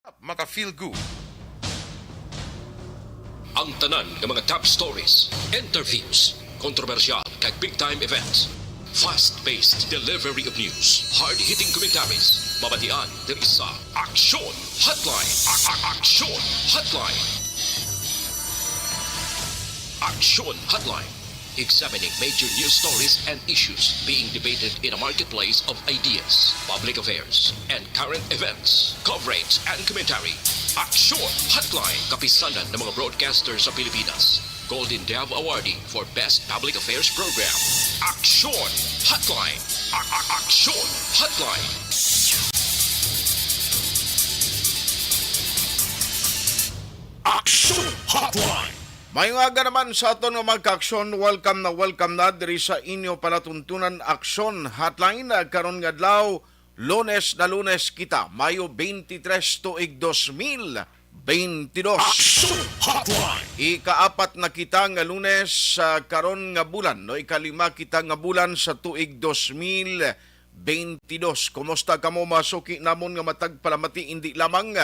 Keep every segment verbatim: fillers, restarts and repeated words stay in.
Maka-feel good. Ang tanan nga mga top stories, interviews, kontrobersyal kag big time events. Fast-paced delivery of news, hard-hitting commentaries, mabatian diri sa Aksyon Hotline. A- a- Aksyon Hotline. Aksyon Hotline. Examining major news stories and issues being debated in a marketplace of ideas, public affairs, and current events. Coverage and commentary. Aksyon Hotline. Kapisanan ng mga broadcaster sa Pilipinas. Golden Dove Awardee for Best Public Affairs Program. Aksyon Hotline. A- a- Aksyon Hotline. Aksyon Hotline. Maayong aga naman sa aton nga mga ka-aksyon. Welcome na welcome na diri sa inyo palatuntunan Aksyon Hotline, ah, karon nga adlaw, Lunes na Lunes kita, Mayo twenty-three, tuig dos mil twenty-dos. Aksyon Hotline. Ikaapat na kita nga Lunes sa karon nga bulan, no? Ikalima kita nga bulan sa tuig dos mil twenty-dos. Kumusta kamo, mga suki namon nga matag palamati, indi lamang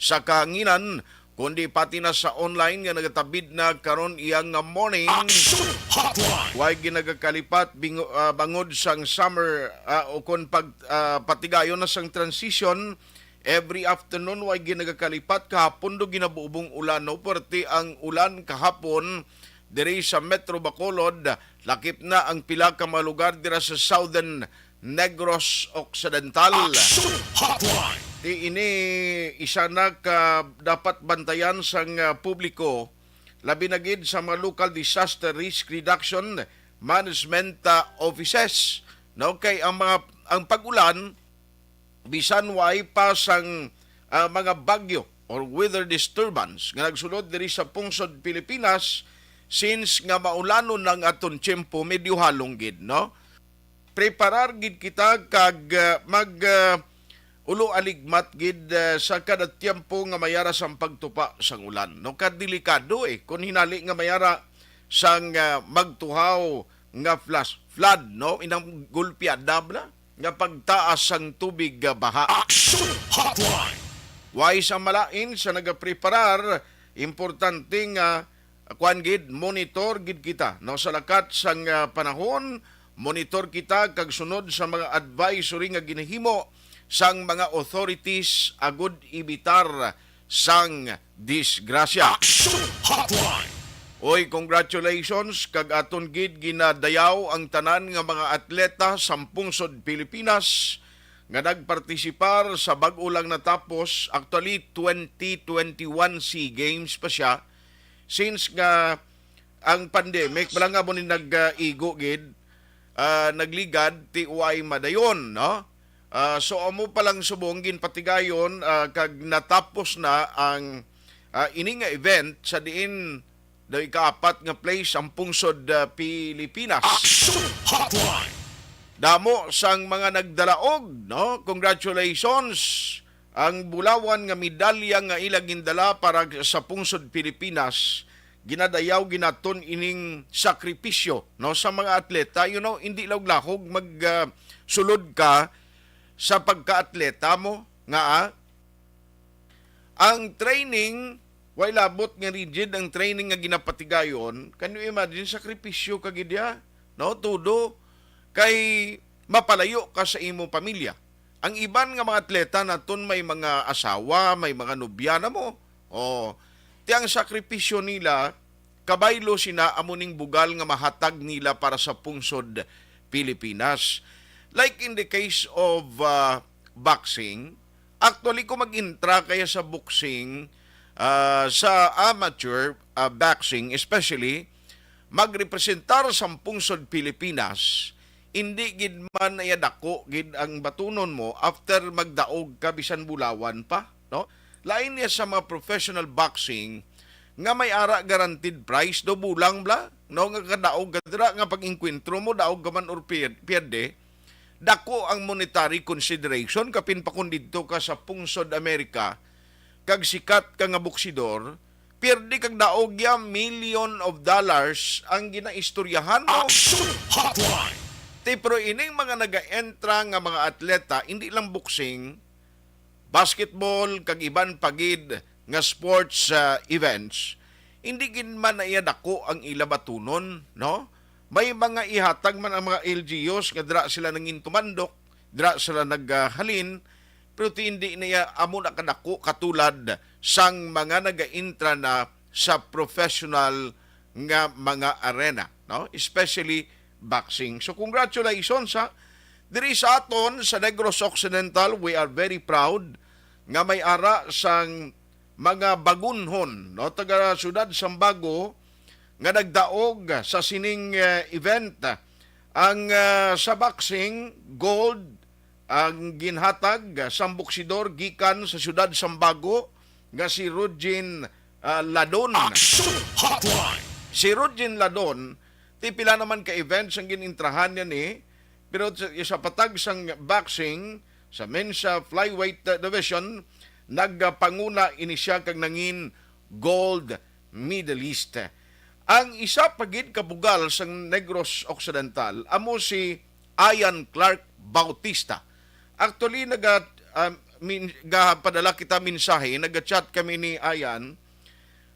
sa kahanginan, kundi pati na sa online nga nagatabid na karon iya nga morning. Action Hotline. Way ginagakalipat bingo-, ah, bangod sang summer, ah, o kon pag, ah, patigayon na sang transition. Every afternoon way ginagakalipat, kahapon do ginabuubong ulan, no? Puwerte ang ulan kahapon diri sa Metro Bacolod. Lakip na ang pila ka mga lugar dira sa Southern Negros Occidental. Action Hotline. Ti ini isa na ka dapat bantayan sang, ah, publiko, labi na gid sa mga local disaster risk reduction management, ah, offices, no? Kay ang mga, ang pag-ulan, bisan way pa sang, ah, mga bagyo or weather disturbance nga nagsulod diri sa pungsod Pilipinas, since nga maulanon ang aton tiyempo, medyo halong gid, no? Preparar gid kita kag, ah, mag, ah, ulo aligmat gid, ah, sa kada tiyempo nga mayara sang pagtupa sang ulan, no? Kadelikado, eh, kung hinali nga mayara sang, ah, magtuhaw nga flash flood, no? Inang gulpiada bala nga pagtaas sang tubig nga baha. Action Hotline. Way sa malain sa nagapreparar, importante nga, kuwan gid, monitor gid kita, no? Sa lakat sang, ah, panahon, monitor kita kag sunod sa mga advisory nga ginahimo sang mga authorities agud ebitar sang disgrasya. Action Hotline. Oy, congratulations kag aton gid ginadayaw ang tanan nga mga atleta sa pungsod Pilipinas nga nagpartisipar sa bag-o lang natapos, actually, twenty twenty-one SEA Games pa siya, since nga ang pandemic bala nga mo ni nag-igo gid, ah, nagligad ti way madayon, no? Ah, so amo pa lang subong ginpatigayon, ah, kag natapos na ang, ah, ini nga event sa diin daw ikaapat nga place ang pungsod, ah, Pilipinas. Action Hotline. Damo sang mga nagdalaog, no? Congratulations. Ang bulawan nga medalya nga ila gindala para sa pungsod Pilipinas, ginadayaw ginaton ining sakripisyo, no, sa mga atleta. You know, hindi laog-lahog mag, ah, sulod ka sa pagka-atleta mo nga, ah, ang training, way labot nga rigid ang training nga ginapatigayon. Can you imagine, sakripisyo ka gid ya, no? Todo kay mapalayo ka sa imong pamilya. Ang iban nga mga atleta naton may mga asawa, may mga nobya na mo. Oh, ti ang sakripisyo nila, kabaylo sina amo ning bugal nga mahatag nila para sa pungsod Pilipinas. Like in the case of, ah, boxing, actually, kung mag-intra kaya sa boxing, ah, sa amateur, ah, boxing especially, magrepresentar sa pungsod Pilipinas, hindi gid man iya dako gid ang batunon mo after magdaog ka bisan bulawan pa, no? Lain niya sa mga professional boxing nga may ara guaranteed prize do bulang bala, no, nga kadaog ka dira nga pag-engkwentro mo, daog ka man or pier-, pierde, dako ang monetary consideration, kapin pa kung didto ka sa pungsod Amerika kag sikat ka nga boksidor, pierde kag daog ya million of dollars ang ginaistoryahan mo. Action Hotline. Ti, pero ining mga naga-entra nga mga atleta, hindi lang boxing, basketball, kag iban pa gid nga sports, ah, events, hindi gid man na iya dako ang ila batunon, no? May mga ihatag man ang mga L G Us nga dira sila nangin tumandok, dira sila naghalin, pero ti hindi na iya amo na kadako katulad sang mga nagaintra na sa professional nga mga arena, no? Especially boxing. So, congratulations, ha. Diri sa aton sa Negros Occidental, we are very proud nga may ara sang mga bagunhon, no, taga siyudad Sambago nga nagdaog sa sining, eh, event. Ang, ah, sa boxing, gold ang ginhatag sang boksidor gikan sa siyudad Sambago nga si Rugin, ah, Ladon. Action Hotline! Si Rugin Ladon, ti pila naman ka events ang ginintrahan niya ni, pero sa, sa patag sang boxing, sa men's, ah, flyweight, ah, division, nagpanguna ini siya kag nangin gold medalist. Ang isa pa gid ka bugal sang Negros Occidental amo si Ian Clark Bautista. Actually, naga, ah, min-, gapadala kita mensahe, naga-chat kami ni Ian.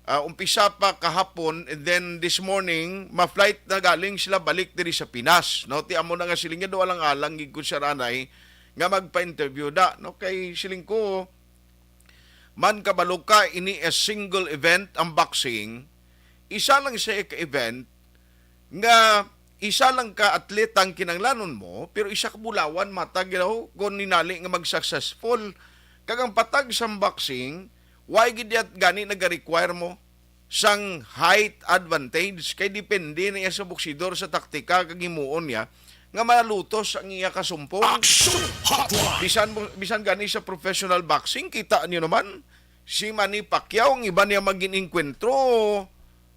Ah, umpisa pa kahapon, and then this morning, ma-flight na galing sila balik diri sa Pinas, no? Ti amo na nga siling niya, daw alang-alang gid ko siya ranay nga magpa-interview da, no? Kay siling ko, man kabalo ka, ini a single event ang boxing, isa lang siya ka event nga isa lang ka atleta ang kinahanglanon mo, pero isa ka bulawan matag daw kung ninali nga mag-successful. Kag ang patag sang boxing, why gid yat gani nag-require mo sang height advantage? Kay depende na iya sa boksidor sa taktika kag himuon niya nga malutos ang iya kasumpong. Action Hotline! Bisan mo, bisan gani sa professional boxing, kita niyo naman, si Manny Pacquiao, ang iba niya magin-enkwentro,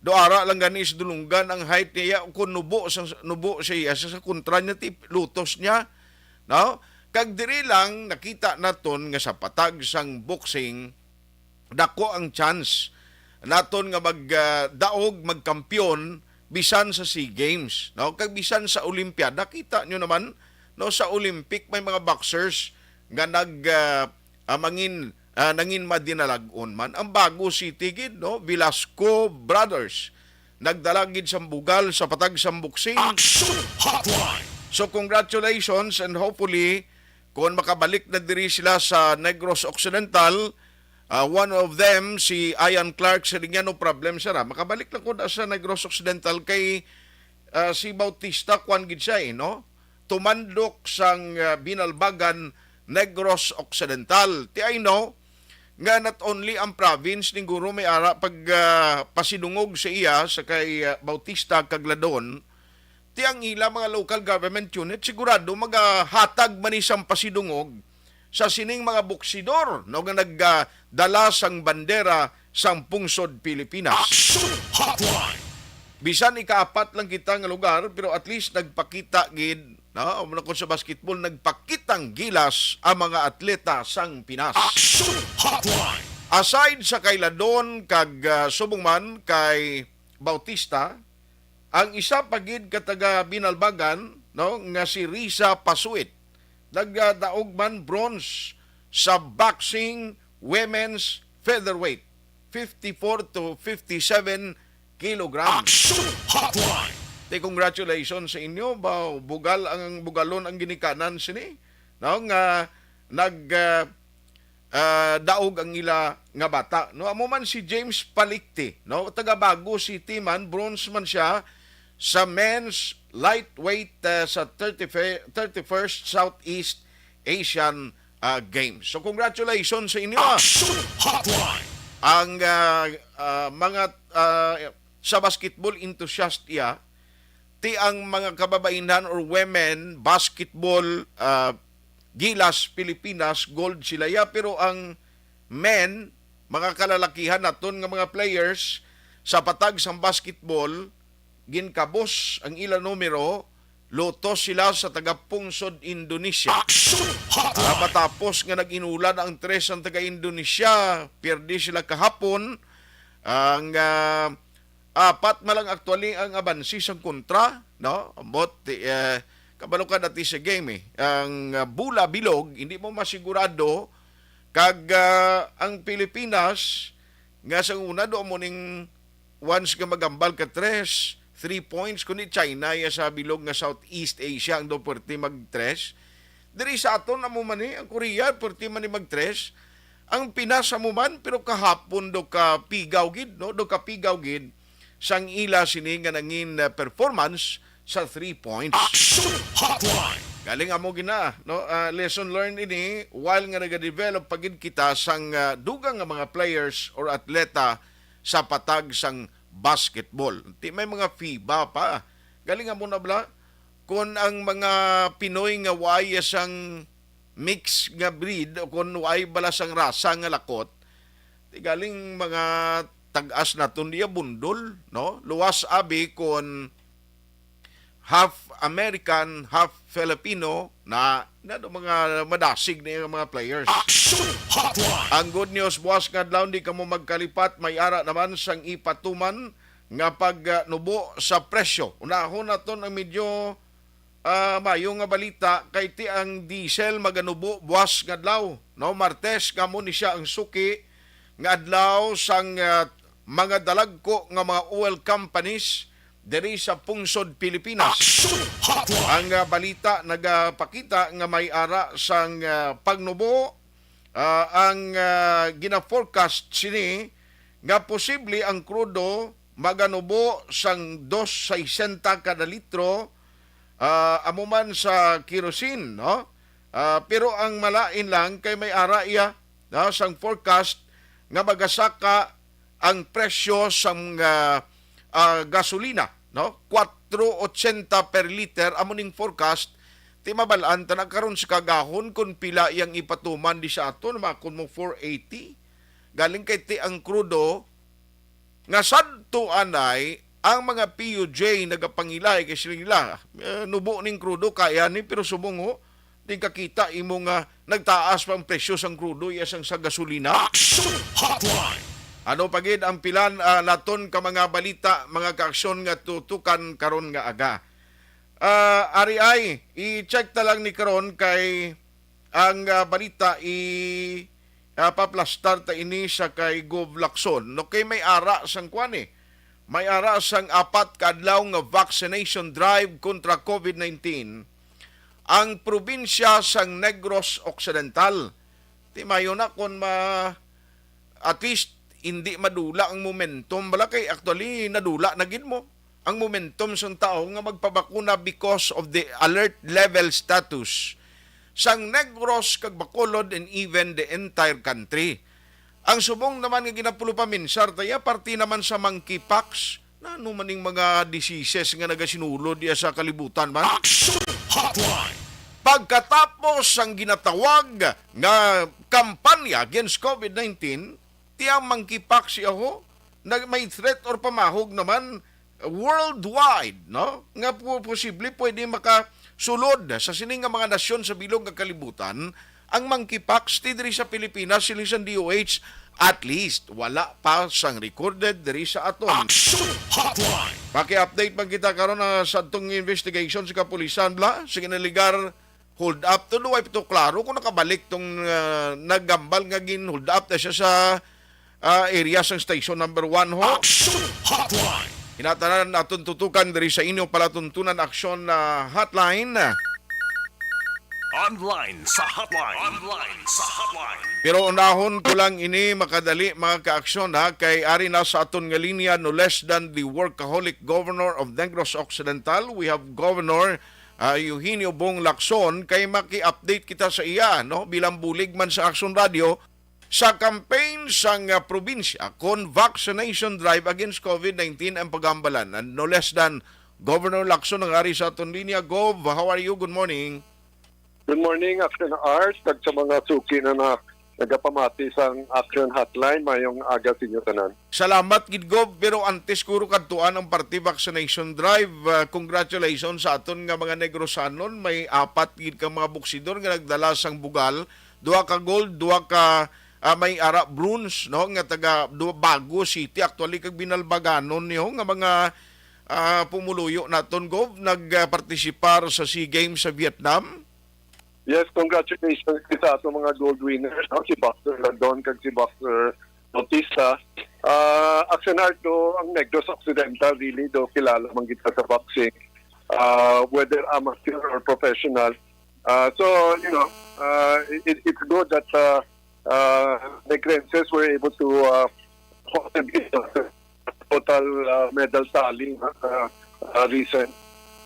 do ara lang gani sa dulunggan ang height niya, kung nubo sa, nubo siya sa, sa kontra niya, ti lutos niya, no? Kag diri lang nakita naton nga sa patag sang boxing, dako ang chance naton nga mag, ah, daog, magkampiyon bisan sa SEA Games, no? Kag bisan sa Olympiada, kita nyo naman, no, sa Olympic may mga boxers nga nag, ah, ah, mangin, ah, nangin madinalag-on man. Ang Bago City gid, no, Velasco Brothers, nagdala gid sang bugal sa patag sang boxing. Action Hotline! So, congratulations, and hopefully, kung makabalik na diri sila sa Negros Occidental, ah, one of them, si Ian Clark, siling niya, "No problem, sir, ah. Makabalik lang ko na sa Negros Occidental kay, ah, si Bautista, kwan gid siya, eh, no? Tumandok sang, ah, Binalbagan, Negros Occidental." Ti I know nga not only ang province, siguro may ara pag, ah, pasidungog sa iya, sa kay, ah, Bautista kag Ladon, ti ang ila mga local government unit sigurado magahatag man ni sang pasidungog sa sining mga boksidor, no, nga nagdala sang bandera sang pungsod Pilipinas. Action Hotline! Bisan ikaapat lang kita nga lugar, pero at least nagpakita gid, no, amo na kung sa basketball, nagpakitang gilas ang mga atleta sang Pinas. Action Hotline! Aside sa kay Ladon kag, ah, subong man kay Bautista, ang isa pa gid ka taga Binalbagan, no, nga si Risa Pasuit, nagdaog man bronze sa boxing women's featherweight, fifty-four to fifty-seven kilograms. Action Hotline! Te, congratulations sa inyo. Ba, bugal ang bugalon ang ginikanan sini, no, nga nag, ah, ah, daog ang ila nga bata, no? Amo man si James Palikti, no? Taga Bago City man, bronze man siya sa men's lightweight, ah, sa thirty, thirty-first Southeast Asian, ah, Games. So, congratulations sa inyo, ah. Action Hotline! Ang, ah, ah, mga, ah, sa basketball enthusiast iya, ti ang mga kababainhan or women basketball, ah, Gilas Pilipinas, gold sila ya, pero ang men, mga kalalakihan naton nga mga players sa patag sang basketball, ginkabos ang ila numero, lutos sila sa taga-pungsod Indonesia. Action Hotline! Ah, matapos nga nag-inulan ang tres ang taga-Indonesia, pierde sila kahapon. Ang, ah, apat man lang actually ang abansi sang kontra, no? Ambot, eh, kabalo ka dati sa game, eh. Ang, ah, bola bilog, hindi mo masigurado Kag, ah, ang Pilipinas, nga sa una, do mo ning once nga magambal ka tres, three points, kundi China ya sa bilog nga Southeast Asia ang do perti mag tres. Diri sa aton, amo man ni, ang Korea, perti man ni mag tres. Ang Pinas, amo man, pero kahapon do ka pigaw gid, no? Do ka pigaw gid sang ila sini nga nangin, ah, performance sa three points. Action Hotline! Galing amo gina, no? Ah, lesson learned ini, while nga nagadevelop pa gid kita sang, ah, dugang nga mga players or atleta sa patag sang basketball. Ti may mga fiba pa. Galing amo na bala, kung ang mga Pinoy nga way sang mix nga breed o kung way bala sang rasa nga lakot, ti galing mga tag-as naton diya bundol, no? Luwas abi kon half American, half Filipino na, na do mga madasig ni nga mga players. Action Hotline! Ang good news, buwas nga adlaw, di kamo magkalipat, may ara naman sang ipatuman nga pagnubo sa presyo. Unahon naton ang medyo, ah, mayo nga balita, kay ti ang diesel maganubo buwas nga adlaw, no? Martes, kamo ni siya ang suki nga adlaw sang, ah, mga dalagko nga mga oil companies diri sa pungsod Pilipinas. Action Hotline! Ang, ah, balita nagapakita nga may ara sang, ah, pagnubo, ah, ang, ah, gina-forecast sini nga posible ang krudo maganubo sang dos sesenta kada litro, ah, amo man sa kerosene, no? Ah, pero ang malain lang kay may ara iya, no, sang forecast nga magasaka ang presyo sang, ah, ah, gasolina, no? Kuwatro ochenta per liter amo ning forecast. Ti mabal-an ta na karon sa kagahon kung pila yang ipatuman di sa aton, makon mo four eighty. Galing kay ti ang krudo nga sadto anay ang mga P U J nagapangilay kay sila nila, eh, nubo ning krudo kaya ni, pero subong ho, di kakita imo nga nagtaas pa ang presyo sang krudo iya sang sa gasolina. Action Hotline! Ano pa gid ang pilan, ah, naton ka mga balita, mga kaaksyon nga tutukan karon nga aga? Ah, ari ay, i-check ta lang ni karon kay ang, ah, balita i, ah, paplastar ta ini sa kay Gov Lacson. No, kay may ara sang kwan eh. May ara sang apat ka adlaw nga vaccination drive kontra COVID nineteen ang probinsya sang Negros Occidental. Ti mayo na kon ma-, at least, hindi madula ang momentum. Bala kay actually, nadula na gid mo ang momentum sang tawo nga magpabakuna because of the alert level status sang Negros kag Bacolod and even the entire country. Ang subong naman nga ginapulupaminsar ta iya, parte naman sa monkeypox. Nano man ning mga diseases nga nagasinulod diya sa kalibutan man? Action Hotline! Pagkatapos sang ginatawag nga kampanya against COVID nineteen, tiyang monkeypox siya ho, nag-, may threat or pamahog naman worldwide, no? Nga po, posible pwede makasulod sa sining nga mga nasyon sa bilog nga kalibutan ang monkeypox ti diri sa Pilipinas, siling sang D O H. At least, wala pa sang recorded diri sa aton. Action Hotline! Paki-update man kita karon na sa atong investigation sa kapulisan, bla, sa ginaligar hold up to, do way to klaro kung nakabalik tong, ah, nagambal nga gin hold up na siya sa, ah, area sang station number one ho. Action Hotline! Inatanan naton tutukan diri sa inyo palatuntunan aksyon na hotline. Online sa hotline. Online sa hotline. Pero unahon ko lang ini makadali, mga kaaksyon, ha, kay ari na sa aton nga linya, no less than the workaholic governor of Negros Occidental, we have Governor, ah, Eugenio Bong Lacson, kay maki-update kita sa iya, no, bilang bulig man sa Action Radio, sa campaign sang, ah, probinsya kon vaccination drive against COVID nineteen ang pagambalan. And no less than Governor Lacson ang ari sa aton linya. Gov, how are you? Good morning. Good morning, Action Art, kag sa mga suki na, na nagapamati sang Action Hotline. Mayong aga sa inyo tanan. Salamat gid, Gov, pero antes kuro kadtuan ang party vaccination drive, ah, congratulations sa aton nga mga Negrosanon. May apat gid ka mga boksidor nga nagdala sang bugal, duha ka gold, duha ka, ah, may ara bronze, no, nga taga duha, Bago City actually, kag Binalbaganon niyo nga mga, ah, pumuluyo naton, Gov, nagpartisipar sa SEA Games sa Vietnam. Yes, congratulations sa ato mga gold winners, no? Si Boxer Ladon kag si Boxer Bautista. Ah, Action Art, do, ang Negros Occidental, really, do, kilala man kita sa boxing. Ah, whether amateur or professional. Ah, so, you know, ah, it, it's good that, ah, ah, Negrenses were able to, ah, contribute sa total, ah, medal tally, ah, ah, recent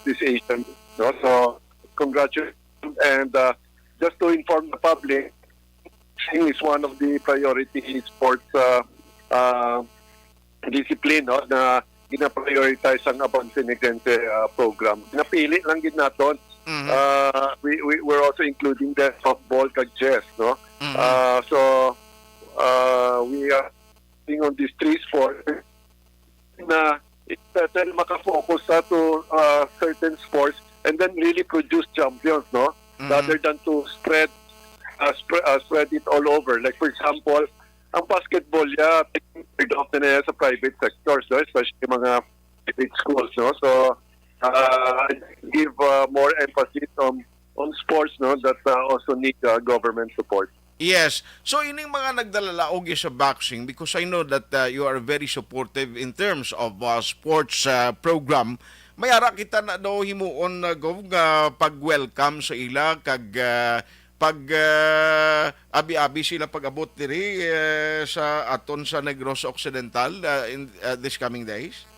this Asian. No? So, congratulations. And, ah, just to inform the public, boxing is one of the priority sports, ah, ah, discipline, no, na gina-prioritize ang Avance Negrense, ah, program. Napili lang gid naton. Mhm. Ah, we, we, we're also including the softball kag chess, no? Mhm. Ah, so, ah, we are working on these three sports na it's better makafocus sa to, ah, certain sports and then really produce champions, no? Mhm. Rather than to spread, ah, spre-, ah, spread it all over. Like, for example, ang basketball, yeah, often na yan sa private sectors, no? Especially mga private schools, no? So, ah, give, ah, more emphasis on on sports, no, that, ah, also need, ah, government support. Yes. So, ining mga nagdalalaog sa boxing, because I know that, ah, you are very supportive in terms of, ah, sports, ah, program, may ara kita na daw himuon, ah, Gov, nga pag-welcome sa ila kag, ah, pag, ah, abi-abi sila pag-abot diri, eh, sa aton sa Negros Occidental, ah, in, ah, this coming days?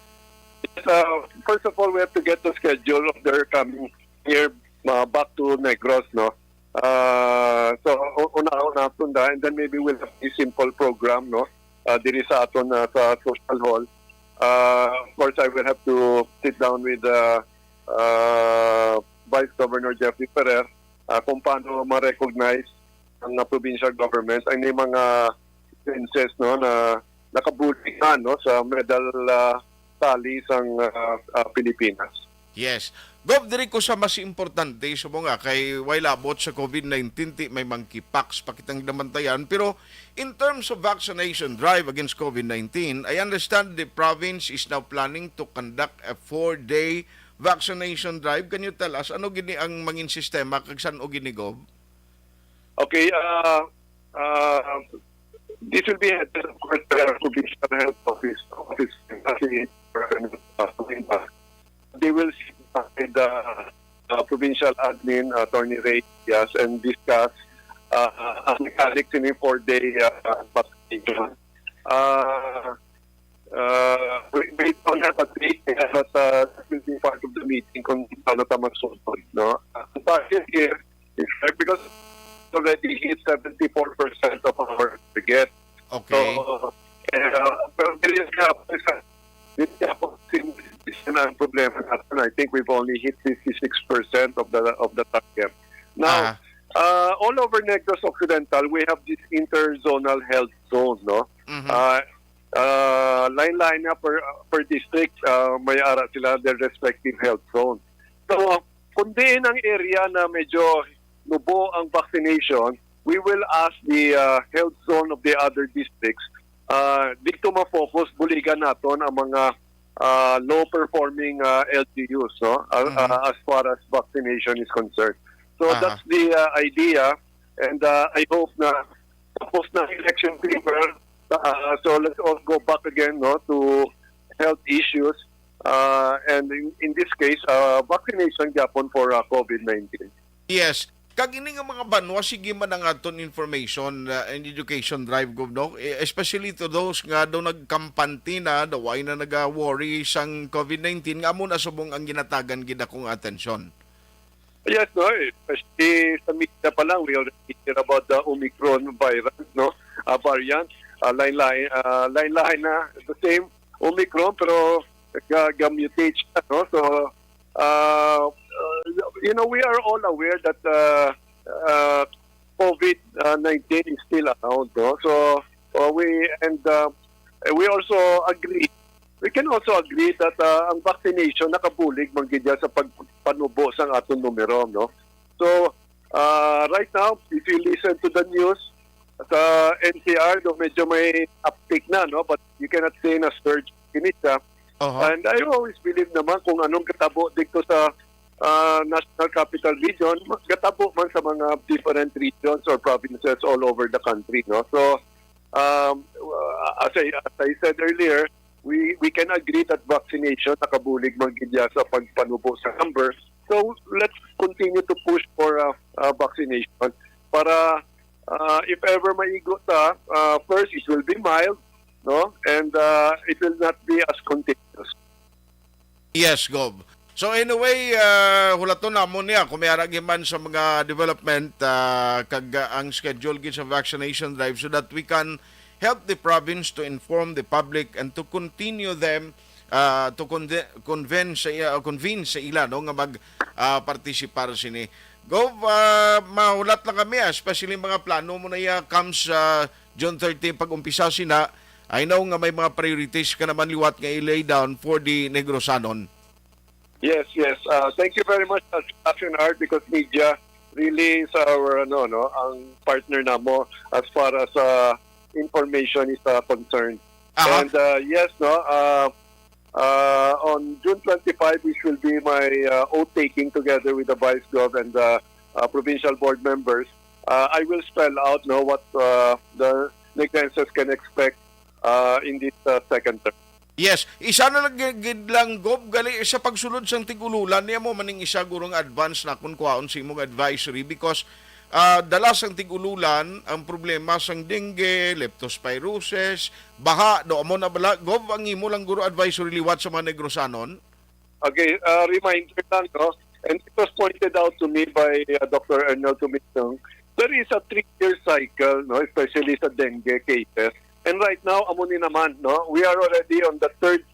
Yes, uh, first of all, we have to get the schedule of their coming here, uh, back to Negros, no? Uh, so, u-, una-una naton da, and then maybe we'll have a simple program, no? Uh, diri sa aton, uh, sa social hall. Uh, of course, I will have to sit down with, uh, uh, Vice Governor Jeffrey Ferrer, uh, kung paano ma-recognize ang, uh, provincial government ang may mga instances, no, na nakabulig na, no, sa medal, ah, tally sang, ah, ah, Pilipinas. Yes. Gov, diri ko sa mas importante, subong nga kay way labot sa COVID nineteen, ti may monkeypox pa kitang namantayan. Pero in terms of vaccination drive against COVID nineteen, I understand the province is now planning to conduct a four-day vaccination drive. Can you tell us, ano gini ang mangin sistema kag san-o gini, Gov? Okay, uh, uh, this will be headed, of course, by our provincial health office, office kasi, uh, they will sit with the, uh, provincial admin, Attorney Ray Diaz, and discuss, uh, ang mechanics in a four-day, uh, vaccination. Uh, Uh, we, we don't have a date yet, but, uh, that will be part of the meeting kung paano ta magsulod, no? Ang target here is, uh, because already hit seventy-four percent of our target. Okay. So, uh, pero dili siya, dili siya po, ang problema natin. I think we've only hit fifty-six percent of the, of the target. Now, Aha. uh, all over Negros Occidental, we have this interzonal health zone, no? Mhm. Uh, uh, lain-lain na per, per district, uh, may ara sila their respective health zone. So, kung diin ang area na medyo nubo ang vaccination, we will ask the, uh, health zone of the other districts. Uh, dito ma-focus, buligan naton ang mga, uh, low-performing, uh, L G Us, no? Uh, Mhm. uh, as far as vaccination is concerned. So, Aha. that's the, uh, idea, and, uh, I hope na tapos na ang election fever. Uh, so let's all go back again, no, to health issues. Uh, and in, in this case, uh, vaccination gyapon for, uh, COVID nineteen. Yes. Kag ini nga mga banwa, sige man ang aton information, uh, and education drive, Gov, no? E-, especially to those nga daw nagkampante na, daw ay na naga-worry sang COVID nineteen, nga amo na subong ang ginatagan gid akong atensyon. Yes, no, eh, especially sa media pa lang, we already hear about the Omicron virus, no? Ah, variant, ah, lain-lain, ah, lain-lain na the same Omicron, pero ga-, ga-mutate siya, no? So, ah, uh, you know, we are all aware that, uh, uh, COVID nineteen is still around, no? So, uh, we, and, uh, we also agree, we can also agree that, uh, ang vaccination nakabulig man gid sa pagpanubo sang aton numero, no? So, uh, right now, if you listen to the news, sa N C R, do medyo may uptick na, no? But you cannot say na surge kini siya. Aha. And I always believe naman kung anong katabo dito sa ah, National Capital Region, ma-, gatabo man sa mga different regions or provinces all over the country, no? So, um, uh, as I, as I said earlier, we, we can agree that vaccination nakabulig man gid ya sa pagpanubo sa numbers. So, let's continue to push for, uh, uh, vaccination para, uh, if ever maigo ta, uh, first, it will be mild, no? And, uh, it will not be as contagious. Yes, Gov. So anyway, uh, hulaton namon niya kung may aragi man sa mga development, uh, kag, uh, ang schedule gid sa vaccination drive so that we can help the province to inform the public and to continue them, uh, to conve- convince sa iya, convince sa ila, no, nga mag, uh, participar sini. Gov, uh, mahulat lang kami, ah, especially mga plano mo na iya comes, uh, June thirteen pag-umpisa sina. I know nga may mga priorities ka naman liwat nga i-lay down for the Negrosanon. Yes, yes. Uh, thank you very much, Action Art, because media really is our, ano, no, ang partner namo as far as, uh, information is, uh, concerned. Aha. And, uh, yes, no, uh, uh, on June twenty-five, which will be my, uh, oath taking together with the Vice Gov and the, uh, provincial board members, uh, I will spell out, no, what, uh, the Negrenses can expect, uh, in this, uh, second term. Yes, isa na lang gid lang, Gov, gali sa pagsulod sang tig-ululan niya mo maning isa gurong advance na kung kuhaon sa imong advisory because, ah, dala sang tig-ululan ang problema sang dengue, leptospirosis, baha, do amo na bala, Gov, ang imo lang guro advisory liwat sa mga Negrosanon? Okay, uh, reminder lang, no? And it was pointed out to me by, uh, Doctor Arnel Tumitong, there is a three-year cycle, no, especially sa dengue cases. And right now, amo ni naman, no, we are already on the third,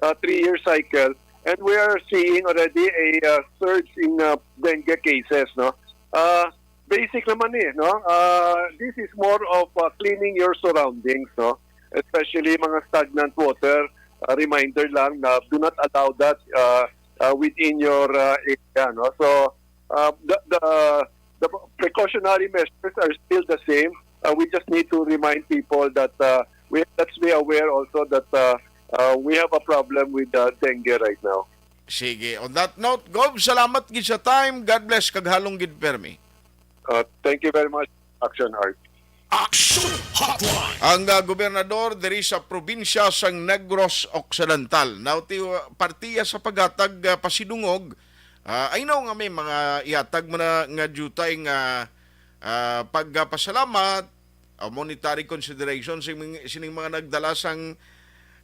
uh, three-year cycle, and we are seeing already a, uh, surge in, uh, dengue cases, no. Uh, basic naman eh, no. Uh, this is more of, uh, cleaning your surroundings, no, especially mga stagnant water. Uh, reminder lang na do not allow that, uh, uh, within your, uh, area, no. So, uh, the, the the precautionary measures are still the same. Uh, we just need to remind people that, uh, we, let's be aware also that, uh, uh, we have a problem with, uh, dengue right now. Sige. On that note, Gov, salamat gid sa time. God bless kag halong gid permi. Uh, thank you very much, Action Art. Action Hotline. Ang, ah, gobernador diri sa probinsya sang Negros Occidental. Now, ti, partiya sa paghatag, ah, pasidungog, ah, I know nga may mga ihatag mo na nga jutay nga, ah, pagpasalamat, ah, monetary consideration sining, sining mga nagdala sang,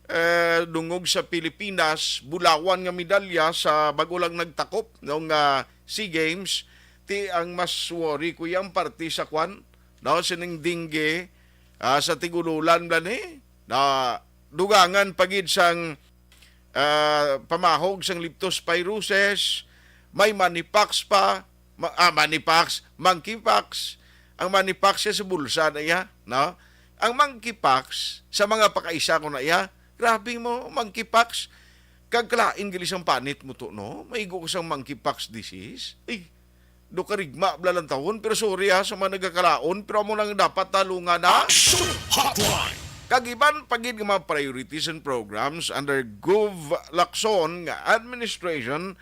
eh, dungog sa Pilipinas, bulawan nga medalya sa bago lang nagtakop, no, nga SEA Games. Ti ang mas worry ko yang parte sa kwan, no, sining dengue, ah, sa tig-ululan bala ni, na dugangan pa gid sang, ah, pamahog sang leptospirosis, may manipox pa, ma- ah, manipox, monkeypox. Ang manipox siya sa bulsa na iya, no? Ang monkeypox, sa mga pakaisa ko na iya, grabe mo, monkeypox, kag kalain gali sang panit mo to, no? Maigo ko sang monkeypox disease. Ay, do karigma bala lang tawon, pero sorry ha, sa mga nagakalaon, pero amo nang dapat talungan na. Action Hotline. Kag iban pa gid nga mga priorities and programs under Gov Lacson nga administration,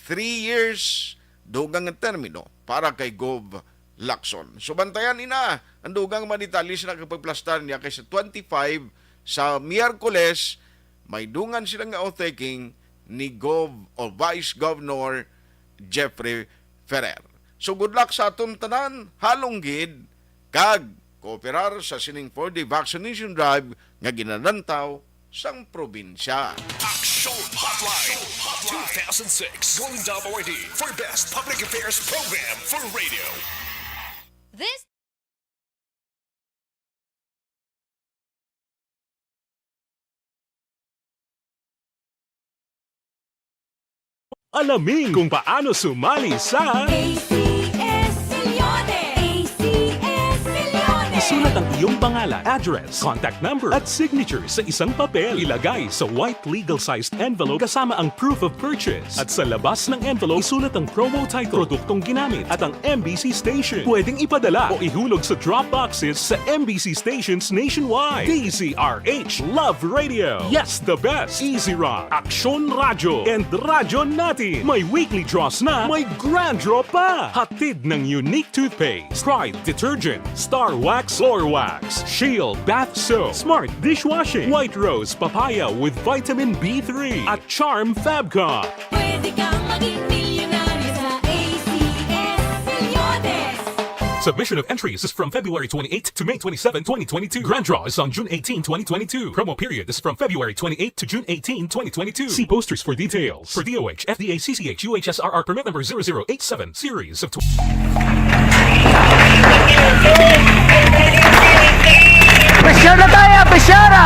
three years, dugang nga termino para kay Gov Lacson. So, bantayan ina ang dugang mga detalye sa nakapagplastar niya kay sa twenty-five sa Miyerkules, may dungan sila nga oath-taking ni Gov o Vice Governor Jeffrey Ferrer. So, good luck sa aton tanan, halong gid, kag kooperar sa sining four-day vaccination drive nga ginalantaw sang probinsya. Action Hotline. Two thousand six Golden Dove Awardee for Best Public Affairs Program for Radio. This Alamin kung paano sumali sa A C S Milyones! A C S Milyones! Sulat ang iyong pangalan, address, contact number, at signature sa isang papel. Ilagay sa white legal-sized envelope kasama ang proof of purchase. At sa labas ng envelope, isulat ang promo title, produktong ginamit, at ang M B C station. Pwedeng ipadala o ihulog sa drop boxes sa M B C stations nationwide. D Z R H Love Radio. Yes, the best. Easy Rock, Aksyon Radyo, and Radyo Natin. May weekly draws na, may grand draw pa. Hatid ng Unique Toothpaste, Pride Detergent, Star Wax, Floor Wax, Shield Bath Soap, Smart Dishwashing, White Rose Papaya with Vitamin B three, at Charm Fabcon. Pwede kang maging milyonaryo sa A C S Milyones. Submission of entries is from February twenty-eighth to May twenty-seven, twenty twenty-two. Grand draw is on June eighteen, twenty twenty-two. Promo period is from February twenty-eighth to June eighteen, twenty twenty-two. See posters for details. For D O H, F D A C C H U H S R R permit number zero zero eight seven, series of tw- Pressure na tayo! Pressure na!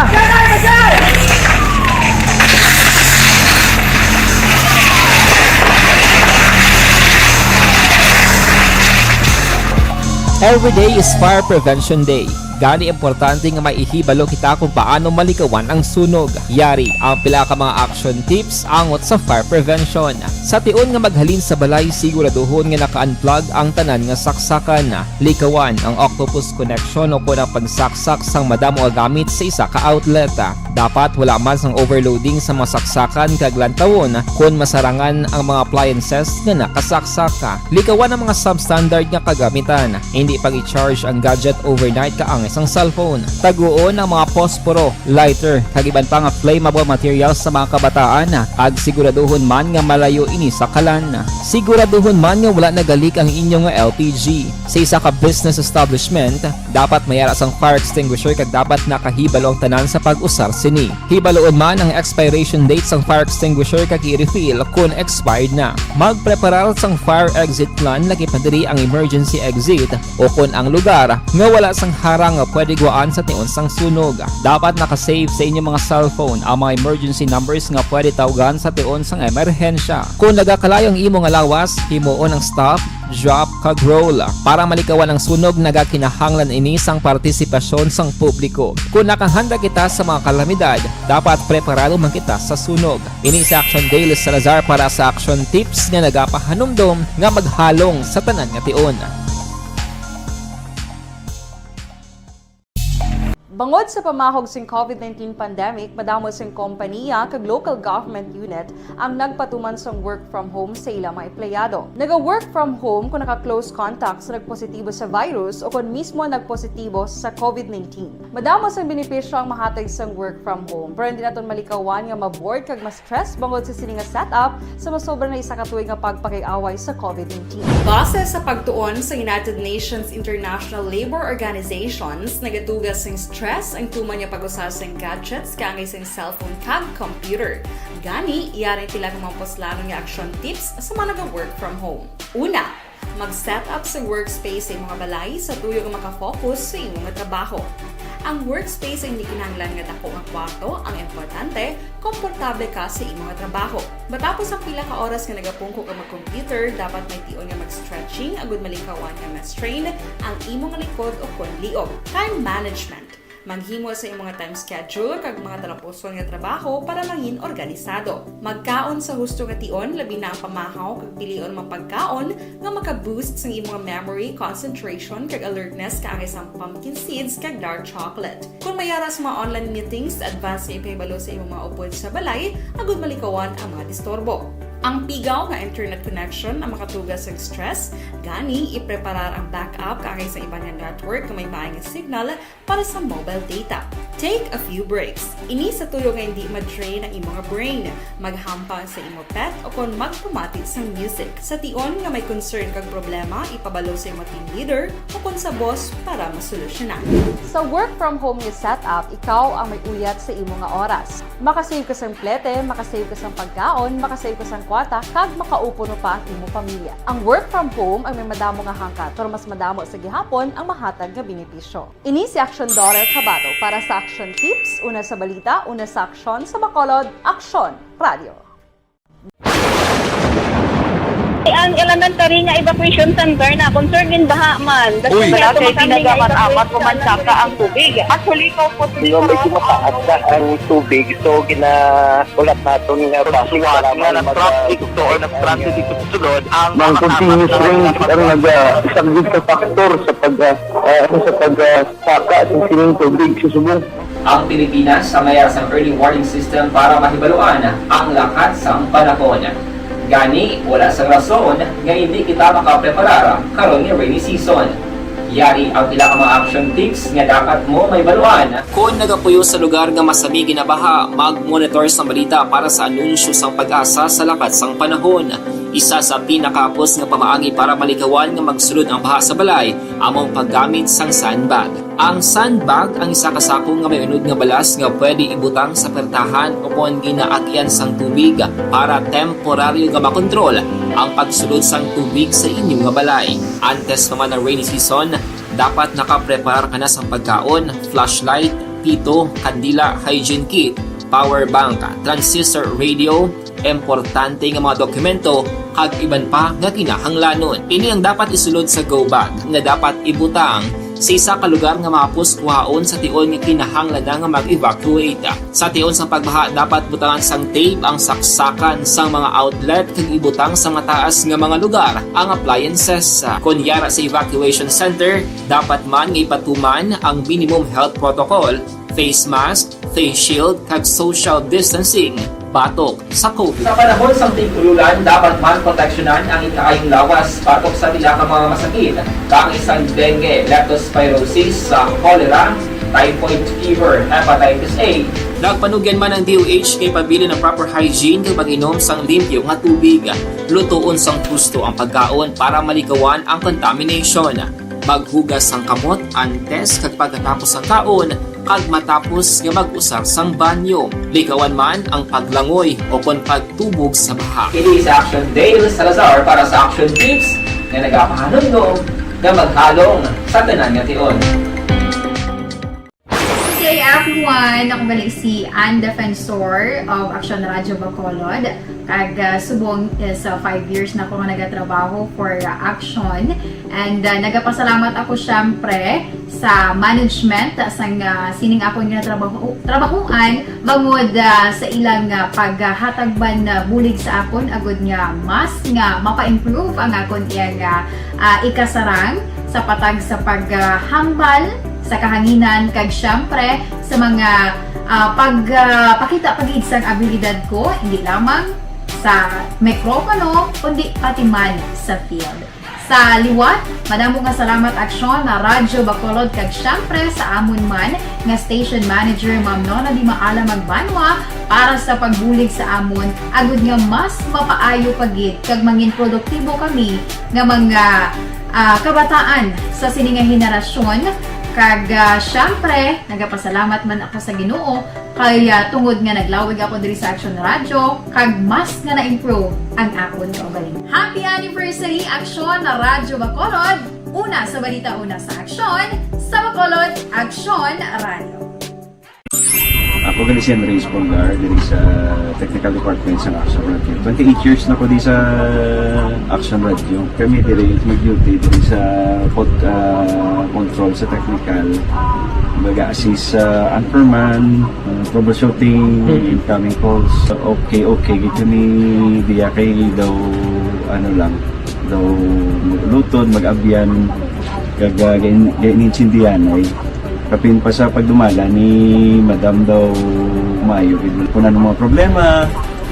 Every day is Fire Prevention Day. Gani, importante nga may ihibalo kita kung paano malikawan ang sunog. Yari ang pila ka mga action tips angot sa fire prevention. Sa tion nga maghalin sa balay, siguraduhon nga naka-unplug ang tanan nga saksakan. Likawan ang octopus connection o kon ang pagsaksak sang madamo nga gamit sa isa ka outlet. Dapat wala man sang overloading sa mga saksakan kag lantawon kon masarangan ang mga appliances nga nakasaksak. Likawan ang mga substandard nga kagamitan. Hindi pag-i-charge ang gadget overnight kaangay sang cellphone. Taguon ang mga posporo, lighter, kag iban pa nga flammable materials sa mga kabataan, kag siguraduhon man nga malayo ini sa kalan. Siguraduhon man nga wala nagalik ang inyo nga L P G. Sa isa ka business establishment, dapat may ara sang fire extinguisher kag dapat nakahibalo ang tanan sa pag-usar sini. Hibaloon man ang expiration date sang fire extinguisher kag i-refill kon expired na. Magpreparar sang fire exit plan, lakip na diri ang emergency exit o kon ang lugar nga wala sang harang nga pwede guwaan sa tion sang sunog. Dapat naka-save sa inyo mga cellphone ang mga emergency numbers nga pwede tawgan sa tion sang emerhensya. Kon nagakalayo ang imo nga lawas, himuon ang stop, drop, kag roll. Para malikawan ang sunog, nagakinahanglan ini sang partisipasyon sang publiko. Kon nakahanda kita sa mga kalamidad, dapat preparado man kita sa sunog. Ini si Action Dale Salazar para sa Action Tips nga nagapahanumdom nga maghalong sa tanan nga tion. Bangod sa pamahog sing COVID nineteen pandemic, madamo sing kompanya kag local government unit ang nagpatuman sang work from home sa ila mga empleyado. Naga-work from home kon naka-close contact sa nagpositibo sa virus o kon mismo nagpositibo sa COVID nineteen. Madamo sang benepisyo ang mahatag sang work from home, pero hindi naton malikawan nga ma-bored kag ma-stress bangod sa sini nga setup sa masobra na isa ka tuig nga pagpakig-away sa COVID nineteen. Base sa pagtuon sa United Nations International Labour Organizations, nagatuga sing stress ang tuman nga pag-usa sing gadgets kaangay sing cellphone kag computer. Gani, yari ang pila ka mga puslanon nga action tips sa mga naga-work from home. Una, mag-set up sa workspace sa imo nga balay sa tuyo nga maka-focus sa imo nga trabaho. Ang workspace ay hindi kinahanglan nga dako nga kwarto, ang importante, komportable ka sa imo nga trabaho. Matapos ang pila ka oras nga nagapungko ka mag-computer, dapat may tion nga mag-stretching agud malikawan nga ma-strain ang imo nga likod o kon liog. Time management. Maghimo sa imo nga time schedule kag mga talapuson nga trabaho para mangin organisado. Magkaon sa husto nga tion, labi na ang pamahaw, kag pilion ang mga pagkaon nga maka-boost sang imo nga memory, concentration, kag alertness, kaangay sang pumpkin seeds kag dark chocolate. Kon may ara sa mga online meetings, advance nga ipahibalo sa imo mga upod sa balay agud malikawan ang mga disturbo. Ang pigaw nga internet connection ang makatuga sang stress, gani ipreparar ang backup kaangay sa iban nga network nga may maay nga signal para sa mobile data. Take a few breaks. Ini sa tuyo nga hindi ma-drain ang imo nga brain. Maghampang sa imo pet o kon magpamati sang music. Sa tion nga may concern kag problema, ipabalo sa imo team leader o kon sa boss para masolusyonan. Sa work from home nga setup, ikaw ang may uyat sa imo nga oras. Makasave ka sang plete, makasave ka sang pagkaon, makasave ka sang kwarta, kag makaupo no pa ang imo pamilya. Ang work from home ang may madamo nga hangkat, pero mas madamo sa gihapon ang mahatag nga benepisyo. Ini si Action Daughter Tabato para sa Action Tips, una sa balita, una sa aksyon, sa Bacolod, Aksyon Radio. Ang elementary nga evacuation center na concern din baha man. Uy. Wala kay ginagamit-amat ko man saka ang tubig. Actually, ko po. Medyo mataas na ang tubig, so gina-, ulat naton nga basi nga mag-, nag-traffic to or nag-traffic to sulod ang mga continuous rain ang nag-, ah, isang big factor sa pag, ah, ah, sa pag, ah, saka sa sining tubig sa subong. Ang Pilipinas ang mayara sang early warning system para mahibaluan ang lakat sang panahon. Gani, wala sang rason nga hindi kita makapreparar karon nga rainy season. Yari ang pila ka mga action tips nga dapat mo mahibaluan. Kon nagapuyo sa lugar nga masami ginabaha, mag-monitor sang balita para sa anunsyo sang PAGASA sa lakat sang panahon. Isa sa pinakahapos nga pamaagi para malikawan nga magsulod ang baha sa balay amo ang paggamit sang sandbag. Ang sandbag ang isa ka sako nga may unod nga balas nga pwede ibutang sa pertahan o kon ginaagyan sang tubig para temporaryo nga makontrol ang pagsulod sang tubig sa inyo nga balay. Antes pa man ang rainy season, dapat nakapreparar ka na sang pagkaon, flashlight, pito, kandila, hygiene kit, power bank, transistor radio, importante nga mga dokumento, kag iban pa nga kinahanglanon. Ini ang dapat isulod sa go bag nga dapat ibutang sa isa ka lugar nga mahapos kuhaon sa tion nga kinahanglan na nga mag-evacuate. Sa tion sang pagbaha, dapat butangan sang tape ang saksakan sang mga outlet kag ibutang sa mataas nga mga lugar ang appliances. Kon yara sa evacuation center, dapat man nga ipatuman ang minimum health protocol, face mask, face shield, kag social distancing batok sa COVID. Sa panahon sang tig-ululan, dapat man proteksyonan ang ikaayong lawas batok sa pila ka mga masakit, kaangay sang dengue, leptospirosis, sa cholera, typhoid fever, hepatitis A. Nagpanugyan man ang D O H kay pabilin ang proper hygiene kag pag-inom sang limpyo nga tubig, lutoon sang husto ang pagkaon para malikawan ang contamination. Maghugas sang kamot antes kag pagkatapos sang kaon kag matapos nga mag-usar sang banyo. Likawan man ang paglangoy o kon pagtubog sa baha. Kini si Action Dale Salazar para sa Action Tips nga nagapahanumdom nga maghalong sa tanan nga tion. Good day, everyone. Ako gali si Ann Defensor of Action Radio Bacolod. Kag, ah, subong is, ah, five years na ako nga nagatrabaho for, ah, Action. And, ah, nagapasalamat ako, syempre, sa management sang, ah, sining akon nga trabaho, trabahoan, bangod, ah, sa ilang, ah, paghatag man, ah, bulig sa akon, agud nga mas nga mapa-improve ang akon iyang, ah, ah, ikasarang sa patag sa paghambal sa kahanginan, kag, syempre, sa mga, ah, pag, ah, pakita pa gid sang abilidad ko, hindi lamang sa mikropono, kundi pati man sa field. Sa liwat, madamo nga salamat, Action Radyo Bacolod, kag, syempre, sa amon man nga station manager, Ma'am Nona Di Maala Magbanwa, para sa pagbulig sa amon, agud nga mas mapaayo pa gid kag mangin produktibo kami nga mga, ah, kabataan sa sini nga henerasyon. Kag, ah, syempre, nagapasalamat man ako sa Ginoo kay, ah, tungod nga naglawig ako diri sa Action Radio, kag mas nga na-improve ang akon kaugalingon. Happy anniversary, Action Radyo Bacolod! Una sa balita, una sa aksyon, sa Bacolod, Action Radio. Ako gali si Andres Polgar, diri sa technical department sa Action Radio. Twenty-eight years na ko di sa Action Radio. Kami diri mag-duty diri sa pod-, ah, control sa technical. Baga assist sa anchorman, ah, troubleshooting, incoming calls. Okay, okay, gid kami diya kay daw, ano lang, daw mag-ulutod, mag-abyan, kag, ah, gain-, gain-, intindihan ay. Kapin pa sa pagdumala ni Madam daw maayo gid. Kung ano mga problema,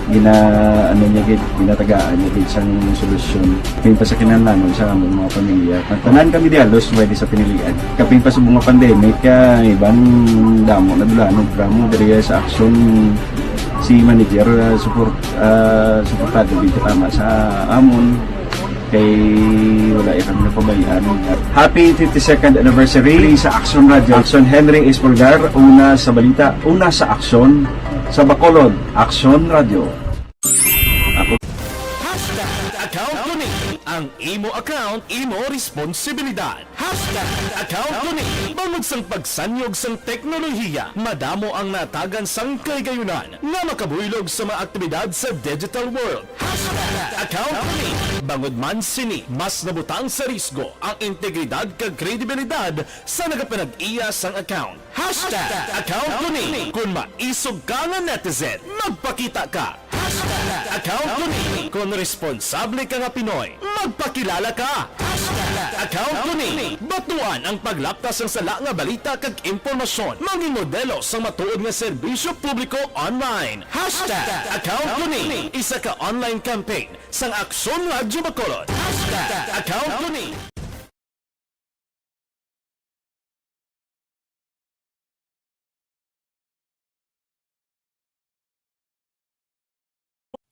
gina-, ano niya gid, ginatagaan niya gid sang solusyon. Kapin pa sa kinahanglanon sa among mga pamilya. Ang tanan kami di halos pwede sa pinilian. Kapin pa sa mga pandemic, ah, iban damo na dulanon, programa diri sa Action si manager, ah, support, ah, suportado gid tama sa amon. Kay wala ya kami napabayaan. Happy fifty-second anniversary sa Action Radio. Action, Henry Espolgar, una sa balita, una sa aksyon, sa Bacolod, Action Radio. Ako. Hashtag account ko ni. Ang imo account, imo responsibilidad. Hashtag account ko ni. Bangod sang pagsanyog sang teknolohiya, madamo ang natagan sang kahigayunan nga makabuylog sa mga aktibidad sa digital world. Hashtag account ko ni. Bangod man sini, mas nabutang sa risgo ang integridad kag kredibilidad sa nagapanag-iya sang account. Hashtag account ko ni. Kung maisog ka nga netizen, magpakita ka. Hashtag account ko ni. Kung responsable ka nga Pinoy, magpakilala ka. Hashtag account ko ni. Batuan ang paglapta sang sala nga balita kag impormasyon. Mangin modelo sang matuod nga serbisyo publiko online. Hashtag account ko ni. Isa ka online campaign sang Aksyon Radyo Bacolod. Hashtag account ko ni.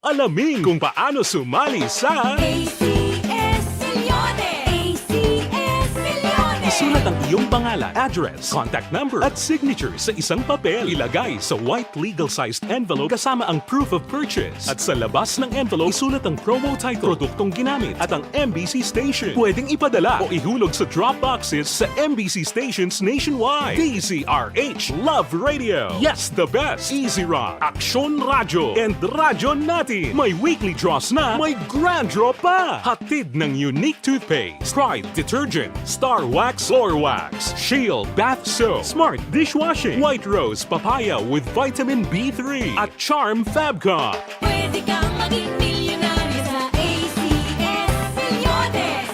Alamin kung paano sumali sa A C S Milyones. A C S Milyones. Isulat ang iyong pangalan, address, contact number, at signature sa isang papel. Ilagay sa white legal-sized envelope kasama ang proof of purchase. At sa labas ng envelope, isulat ang promo title, produktong ginamit, at ang M B C station. Pwedeng ipadala o ihulog sa drop boxes sa M B C stations nationwide. D Z R H, Love Radio. Yes, the best. Easy Rock, Aksyon Radyo, and Radyo Natin. May weekly draws na, may grand draw pa. Hatid ng Unique Toothpaste, Pride Detergent, Star Wax Floor Wax, Shield Bath Soap, Smart Dishwashing, White Rose Papaya with Vitamin B three, at Charm Fabcon. Pwede kang maging milyonaryo sa A C S Milyones.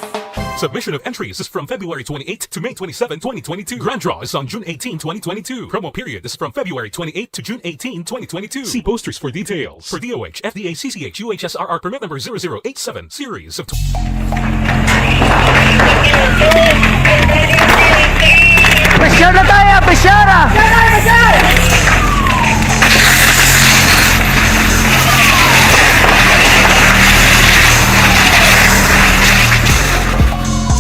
Submission of entries is from February twenty-eighth to May twenty-seven, twenty twenty-two. Grand draw is on June eighteen, twenty twenty-two. Promo period is from February twenty-eighth to June eighteen, twenty twenty-two. See posters for details. For D O H, F D A, C C H, U H S R R permit number zero zero eight seven, series of Pressure na tayo, pressure na!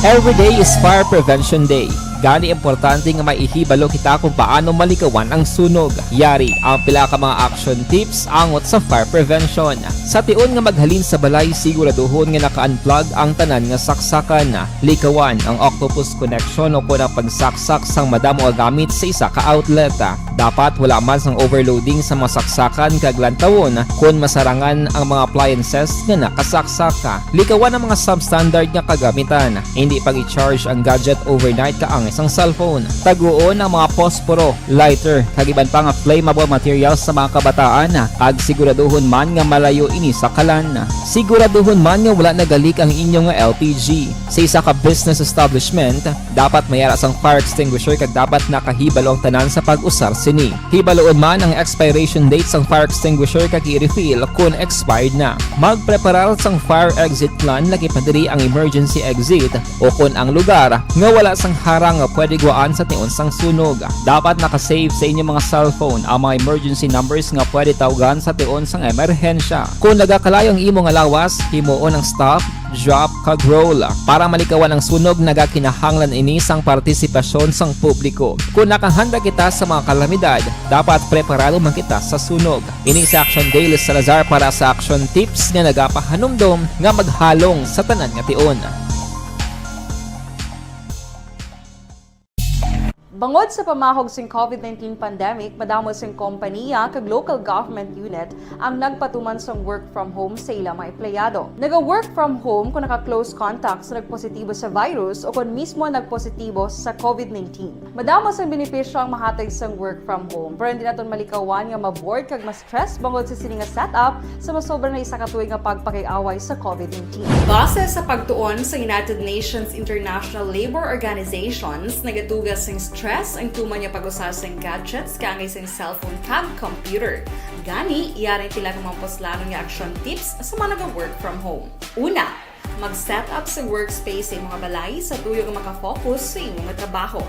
Every day is Fire Prevention Day. Gani importante nga maihibalo kita kung paano malikawan ang sunog. Yari ang pila ka mga action tips angot sa fire prevention. Sa tion nga maghalin sa balay, siguraduhon nga naka-unplug ang tanan nga saksakan. Likawan ang octopus connection o kon ang pagsaksak sang madamo nga gamit sa isa ka outlet. Dapat wala man sang overloading sa mga saksakan kag lantawon kon masarangan ang mga appliances nga nakasaksak. Likawan ang mga substandard nga kagamitan. Hindi pag-i-charge ang gadget overnight kaangay sang cellphone. Taguon ang mga posporo, lighter, kag iban pa nga flammable materials sa mga kabataan, kag siguraduhon man nga malayo ini sa kalan. Siguraduhon man nga wala nagalik ang inyo nga L P G. Sa isa ka business establishment, dapat may ara sang fire extinguisher kag dapat nakahibalo ang tanan sa pag-usar sini. Hibaloon man ang expiration date sang fire extinguisher kag i-refill kon expired na. Magpreparar sang fire exit plan, lagi pa diri ang emergency exit o kon ang lugar nga wala sang harang nga pwede gwaan sa tion sang sunog. Dapat naka-save sa inyo mga cellphone ang mga emergency numbers nga pwede tawgan sa tion sang emerhensya. Kon nagakalayo ang imo nga lawas, himuon ang stop, drop, kag roll. Para malikawan ang sunog, nagakinahanglan ini sang partisipasyon sang publiko. Kon nakahanda kita sa mga kalamidad, dapat preparado man kita sa sunog. Ini si Action Daily Salazar para sa Action Tips nga nagapahanumdom nga maghalong sa tanan nga tion. Bangod sa pamahog sing COVID nineteen pandemic, madamo sing kompaniya kag local government unit ang nagpatuman sang work from home sa ila mga empleyado. Naga-work from home kon naka-close contact sa nagpositibo sa virus o kon mismo nagpositibo sa COVID nineteen. Madamo sang benepisyo ang mahatag sang work from home, pero hindi naton malikawan nga ma-bored kag ma-stress bangod sa sini nga setup sa masobra na isa ka tuig nga pagpakig-away sa COVID nineteen. Base sa pagtuon sa United Nations International Labour Organizations, nagatuga sing stress ang tuman nga pag-usa sing gadgets kaangay sing cellphone kag computer. Gani, yari ang pila ka mga puslanon nga action tips sa mga naga-work from home. Una, mag-set up sa workspace sa imo nga balay sa tuyo nga maka-focus sa imo nga trabaho.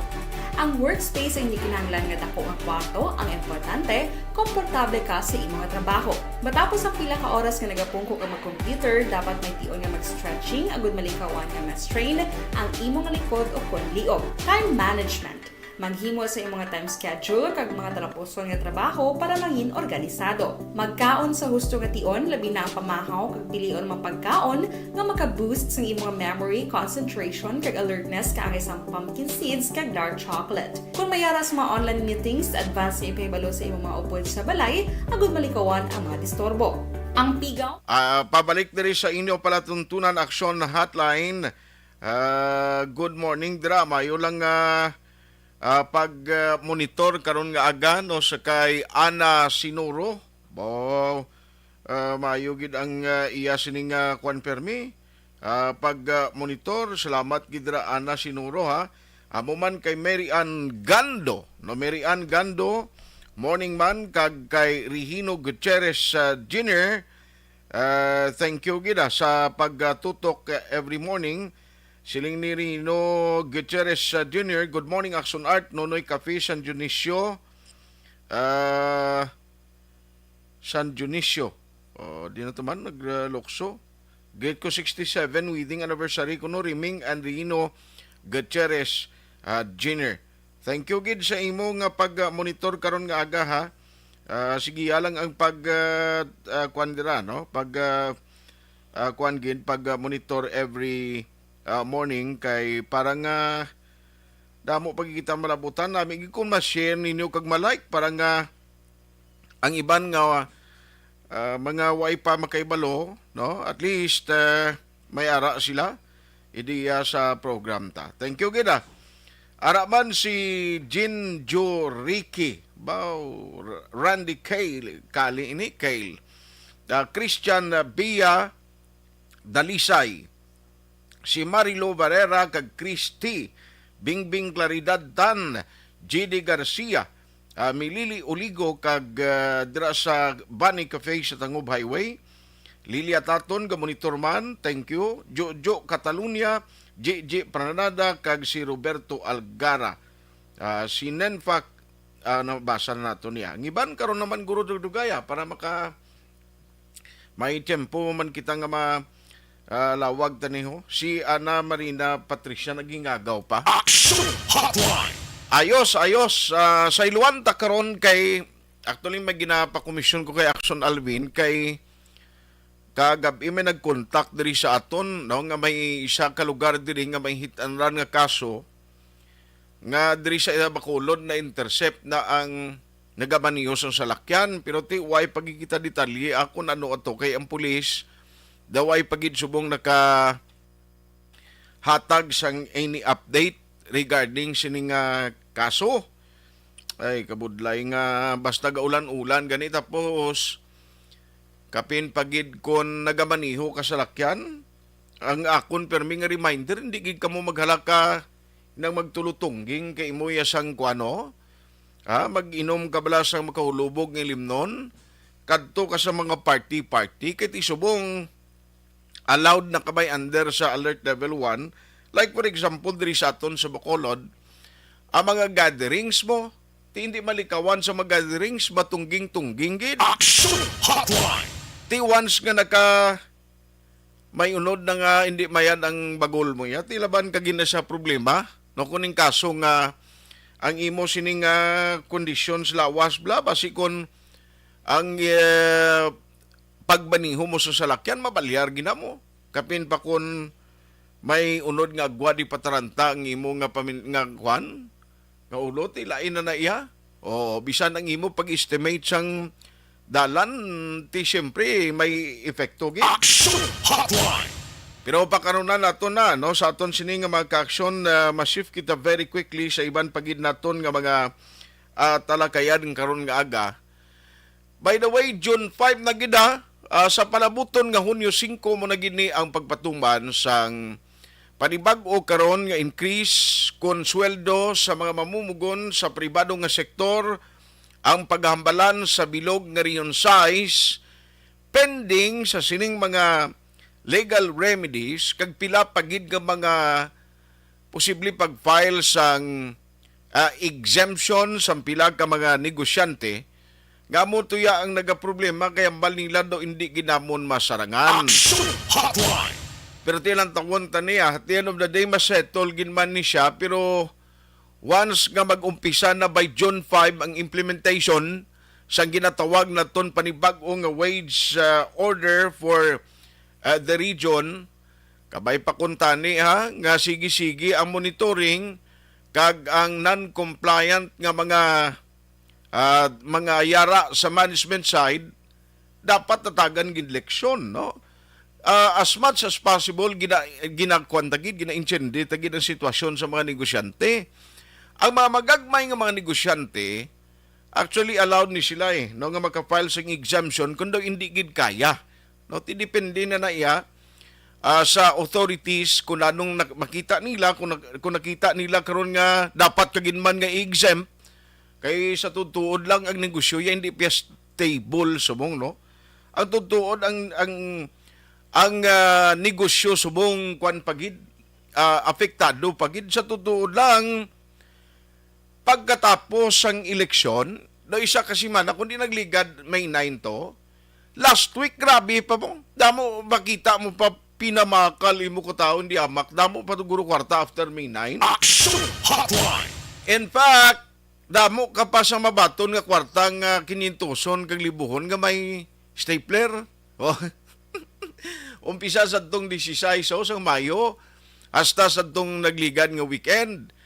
Ang workspace ay hindi kinahanglan nga dako nga kwarto, ang importante, komportable ka sa imo nga trabaho. Matapos ang pila ka oras nga nagapungko ka mag-computer, dapat may tion nga mag-stretching agud malikawan nga ma-strain ang imo nga likod o kon liog. Time management. Maghimo sa imong mga time schedule kag mga talapuson nga trabaho para mangin organisado. Magkaon sa husto nga tion, labi na ang pamahaw kag pilion mga pagkaon nga maka-boost sang imong memory, concentration, kag alertness kaangay sang pumpkin seeds kag dark chocolate. Kung may ara sa mga online meetings, advance nga ipahibalo sa imong mga upod sa balay agud malikawan ang mga disturbo. Ang pigaw. Ah, pabalik diri sa inyo palatuntunan aksyon hotline. Ah, good morning dira. Mayo lang nga ah, pag ah, monitor karon nga aga no sa kay Ana Sinuro. Bo, ah, maayo gid ang ah, iya sini nga kwan permi. Ah, pag ah, monitor, salamat gid ra Ana Sinuro ha. Amo man kay Mary Ann Gando, no, Mary Ann Gando, morning man, kag kay Regino Gutierrez ah, Junior, ah, thank you gid ah, sa pagtutok ah, every morning. Siling ni Rino Gutierrez ah, Junior, "Good morning, Action Art, Nonoy Cafe, San Dionisio." Ah, San Dionisio. Oh, di na to man, naglukso. Greet ko sixty-seven, wedding anniversary ko no, Riming and Rino Gutierrez ah, Junior. Thank you gid sa imo nga pag-monitor karon nga aga ha. Ah, sige, ya lang ang pag ah, ah, kwan dira, no? Pag ah, ah, kwan gid, pag ah, monitor every ah, morning kay para nga damo pa gid kita malabutan nami gid kung ma-share ninyo kag ma-like para nga ang iban nga ah, mga way pa makaibalo, no? At least ah, may ara sila ideya sa program ta. Thank you gid ah. Ara man si Jinjo Ricky, Bao, R- Randy Kale, Kali ini, Kale. Ah, Christian ah, Bia Dalisay, si Marilo Barrera kag Christy Bingbing Claridad Tan, J D Garcia, ah, Milili Oligo kag ah, dira sa Bunny Cafe sa Tangob Highway. Lilia Taton, ga monitor man, thank you. Jojo Catalunya, J J Pranada kag si Roberto Algara. Ah, si Nenfac, ah, nabasa na nato niya. Ang iban karon naman guro dugdugaya para maka may tiyempo man kita nga ma ah, lawag taniho. Si Ana Marina Patricia nagingagaw pa. Action Hotline. Ayos, ayos. Ah, sa iluan ta karon kay actually may ginapakomisyon ko kay Action Alvin kay kagab-i may nagkontak diri sa aton no nga may isa ka lugar diri nga may hit and run nga kaso nga diri sa Bacolod na-intercept na ang nagamaneho sang salakyan, pero ti way pa gid kita detalye, ah, kun ano ato kay ang pulis daw ay pa gid subong naka hatag sang any update regarding sini nga kaso. Ay, kabudlay nga basta gaulan-ulan gani tapos kapin pa gid kon nagamaneho ka salakyan. Ang akon permi nga reminder, hindi gid kamo maghalaka nang magtulutungging kay imo ya sang kuano, ha, mag-inom ka bala sang makahulubog nga limnon, kadto ka sa mga party-party kay ti subong allowed na ka bay under sa alert level one. Like for example diri sa aton sa Bacolod, ang mga gatherings mo, ti hindi malikawan sa mga gatherings, matungging-tungging gid. Action Hotline. Ti once nga naka may unod na nga hindi mayad ang bagol mo ya, ti laban ka gina sa problema, no? Kuning kaso nga ang imo sining ah, kondisyon sa lawas bla basi kon ang eh, pagmaneho mo sa salakyan mabalyar gina mo, kapin pa kon may unod nga agwa di pataranta ang imo nga pamin- nga kwan nga ulo ti lain na na iya. O bisan ang imo pag-estimate sang dalan ti siyempre may epekto gid. Action Hotline. Pero pakanunan nato na no sa aton sini nga mga ka-aksyon, ah, ma-shift kita very quickly sa iban pa gid naton nga mga ah, talakayan karon nga aga. By the way, June five na gid ha, ah, sa palabuton nga Hunyo singko mo na gid ni ang pagpatuman sang panibag-o karon nga increase kon sweldo sa mga mamumugon sa pribado nga sektor, ang paghambalan sa bilog nga Region sais, pending sa sining mga legal remedies kag pila pa gid nga mga posible pag-file sang ah, exemption sang pila ka mga negosyante nga amo tuya ang nagaproblema kay hambal nila daw hindi gid namon masarangan. Action Hotline. Pero ti lang tawon ta niya, at the end of the day, masettle gid man ni siya, pero Once nga mag-umpisa na by June five ang implementation sang ginatawag naton panibag-o nga wage, ah, order for, ah, the region, kabay pa kuntani, ha, nga sige-sige ang monitoring kag ang non-compliant nga mga, ah, mga yara sa management side, dapat natagan gid leksyon, no? Ah, as much as possible, gina-, ginakuan ta gid, ginaintindi ta gid ang sitwasyon sa mga negosyante. Ang mga magagmay nga mga negosyante, actually allowed ni sila, eh, no, nga maka-file sing exemption kung daw hindi gid kaya, no? Ti depende na na iya, ah, sa authorities kung anong nak-, makita nila, kung nak-, kung nakita nila karon nga dapat ka gid man nga i-exempt, kay sa tuod lang ang negosyo ya hindi pa stable subong, no? Ang tuod ang, ang, ang, ah, negosyo subong kwan pa gid, ah, apektado pa gid. Sa tuod lang, pagkatapos sang eleksyon, do isa ka semana, kundi nagligad May nine to, last week, grabe pa mo. Damo, makita mo pa, pinamakal imo ko taon di amak. Damo pa to guro kwarta after May nine. Action Hotline! In fact, damo ka pa sa mabaton nga kwarta nga kinyentoson kag libuhon nga may stapler. Oh. Umpisa sa tong disisais, oh, sang Mayo hasta sa tong nagligad nga weekend.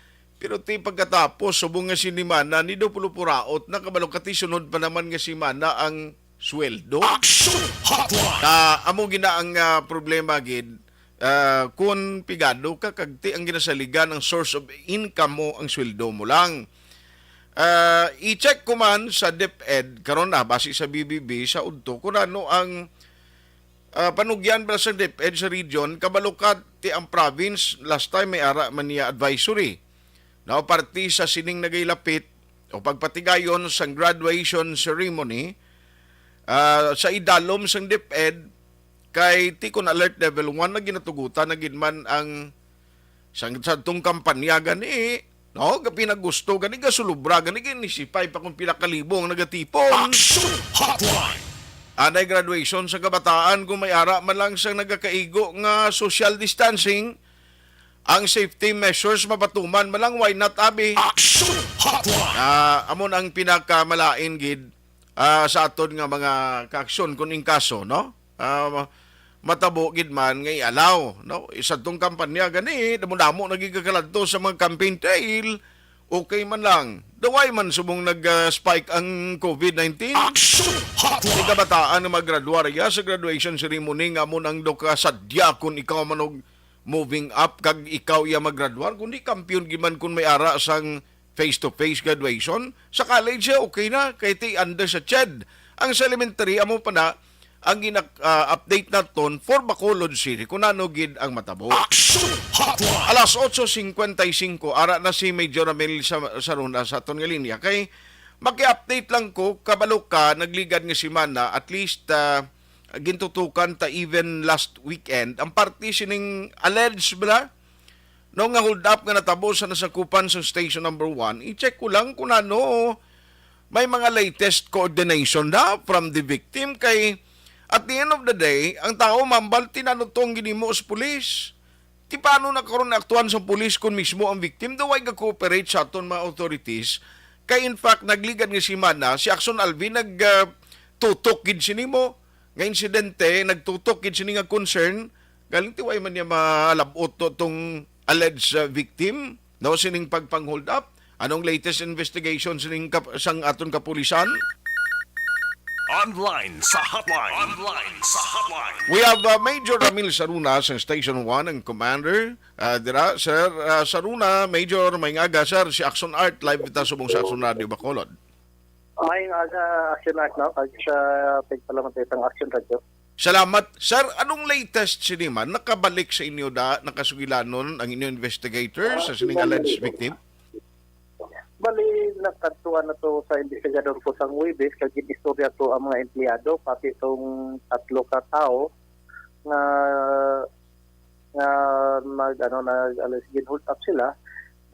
Pero ti pagkatapos, subong nga sinimana, ni do pulupuraot na, kabalo ka ti sunod pa naman nga simana ang sweldo. Action Hotline! Ah, amo gina ang, ah, problema gid. Ah, kun pigado ka, kag ti ang ginasaligan, ang source of income mo, ang sweldo mo lang. Ah, i-check ko man sa DepEd, karon na, base sa B B B, sa udto, kung ano ang, ah, panugyan ba sa DepEd sa region, kabalo ka ti ang province, last time may ara man niya advisory. No, parte sa sining nagailapit o pagpatigayon sang graduation ceremony, ah, sa idalom sang DepEd, kay ti kon alert level one na ginatugutan na gid man ang sang, sa tong kampanya gani, no? Gapinagusto gani, gasulubra gani, ginisipay pa kung pila ka libo ang nagatipon. Action Hotline! Anay graduation sa kabataan kung may ara man lang sang nagakaigo nga social distancing, ang safety measures mapatuman man lang, why not, abi? Action Hotline! Ah, amo na ang pinakamalain gid, ah, sa aton nga mga kaaksyon kung in kaso, no? Ah, ma-, matabo gid man nga i-allow, no? Isa tong kampanya gani, damo-damo nagigakaladto sa mga campaign trail, okay man lang. Daway man subong nag, ah, spike ang COVID nineteen. Action Hotline! Di kabataan nga maggraduar ya sa graduation ceremony nga mo nang do ka sadya kung ikaw man og moving up kag ikaw iya maggraduar, kundi kampiyon gid man kun may ara sang face-to-face graduation. Sa college, eh, okay na, kay ti under sa CHED. Ang sa elementary, amo pa na ang gina-, ah, update naton for Bacolod City kung ano gid ang matabo. Action Hotline! Alas otso cincuenta y cinco, ara na si Major Ramil sa, sa runa sa aton nga linya. Kay maki-update lang ko, kabalo ka, nagligad nga semana, at least, ah, gintutukan ta even last weekend, ang parte sining alleged bala, no, nga hold up nga natabo sa nasakupan sa station number one, i-check ko lang kung ano may mga latest coordination na from the victim. Kay at the end of the day, ang tao mambal tinanutong ginimo sa pulis. Ti paano na karon aktuan sa pulis kung mismo ang victim daw ay ga-cooperate sa aton mga authorities? Kay in fact, nagligad nga semana, si Axon Alvin nag, ah, tutok gid sini mo nga insidente, nagtutok gid sini nga concern, galing ti way man niya malabot to tong alleged, ah, victim, no, sining pagpang-hold up. Anong latest investigation sining kap-, sang aton kapulisan? Online sa hotline. Online sa hotline. We have, uh, Major Ramil Saruna sa Station one, ang commander. Ah, dira, Sir, ah, Saruna, Major, may nga aga, sir, si Action Art, live kita subong sa Action Radio Bacolod. May nga aga, Action Art, no? Kag sa pagpalamat sa itang Action Radio. Salamat. Sir, anong latest sini man? Nakabalik sa inyo da, nakasugilanon ang inyong investigator sa sining alleged victim? Bali, nakadtuan na to sa investigador ko sang Huwebes, kag ginistorya to ang mga empleyado, pati tong tatlo ka tawo nga, nga mag, ano, nag, alas, gin-hold up sila.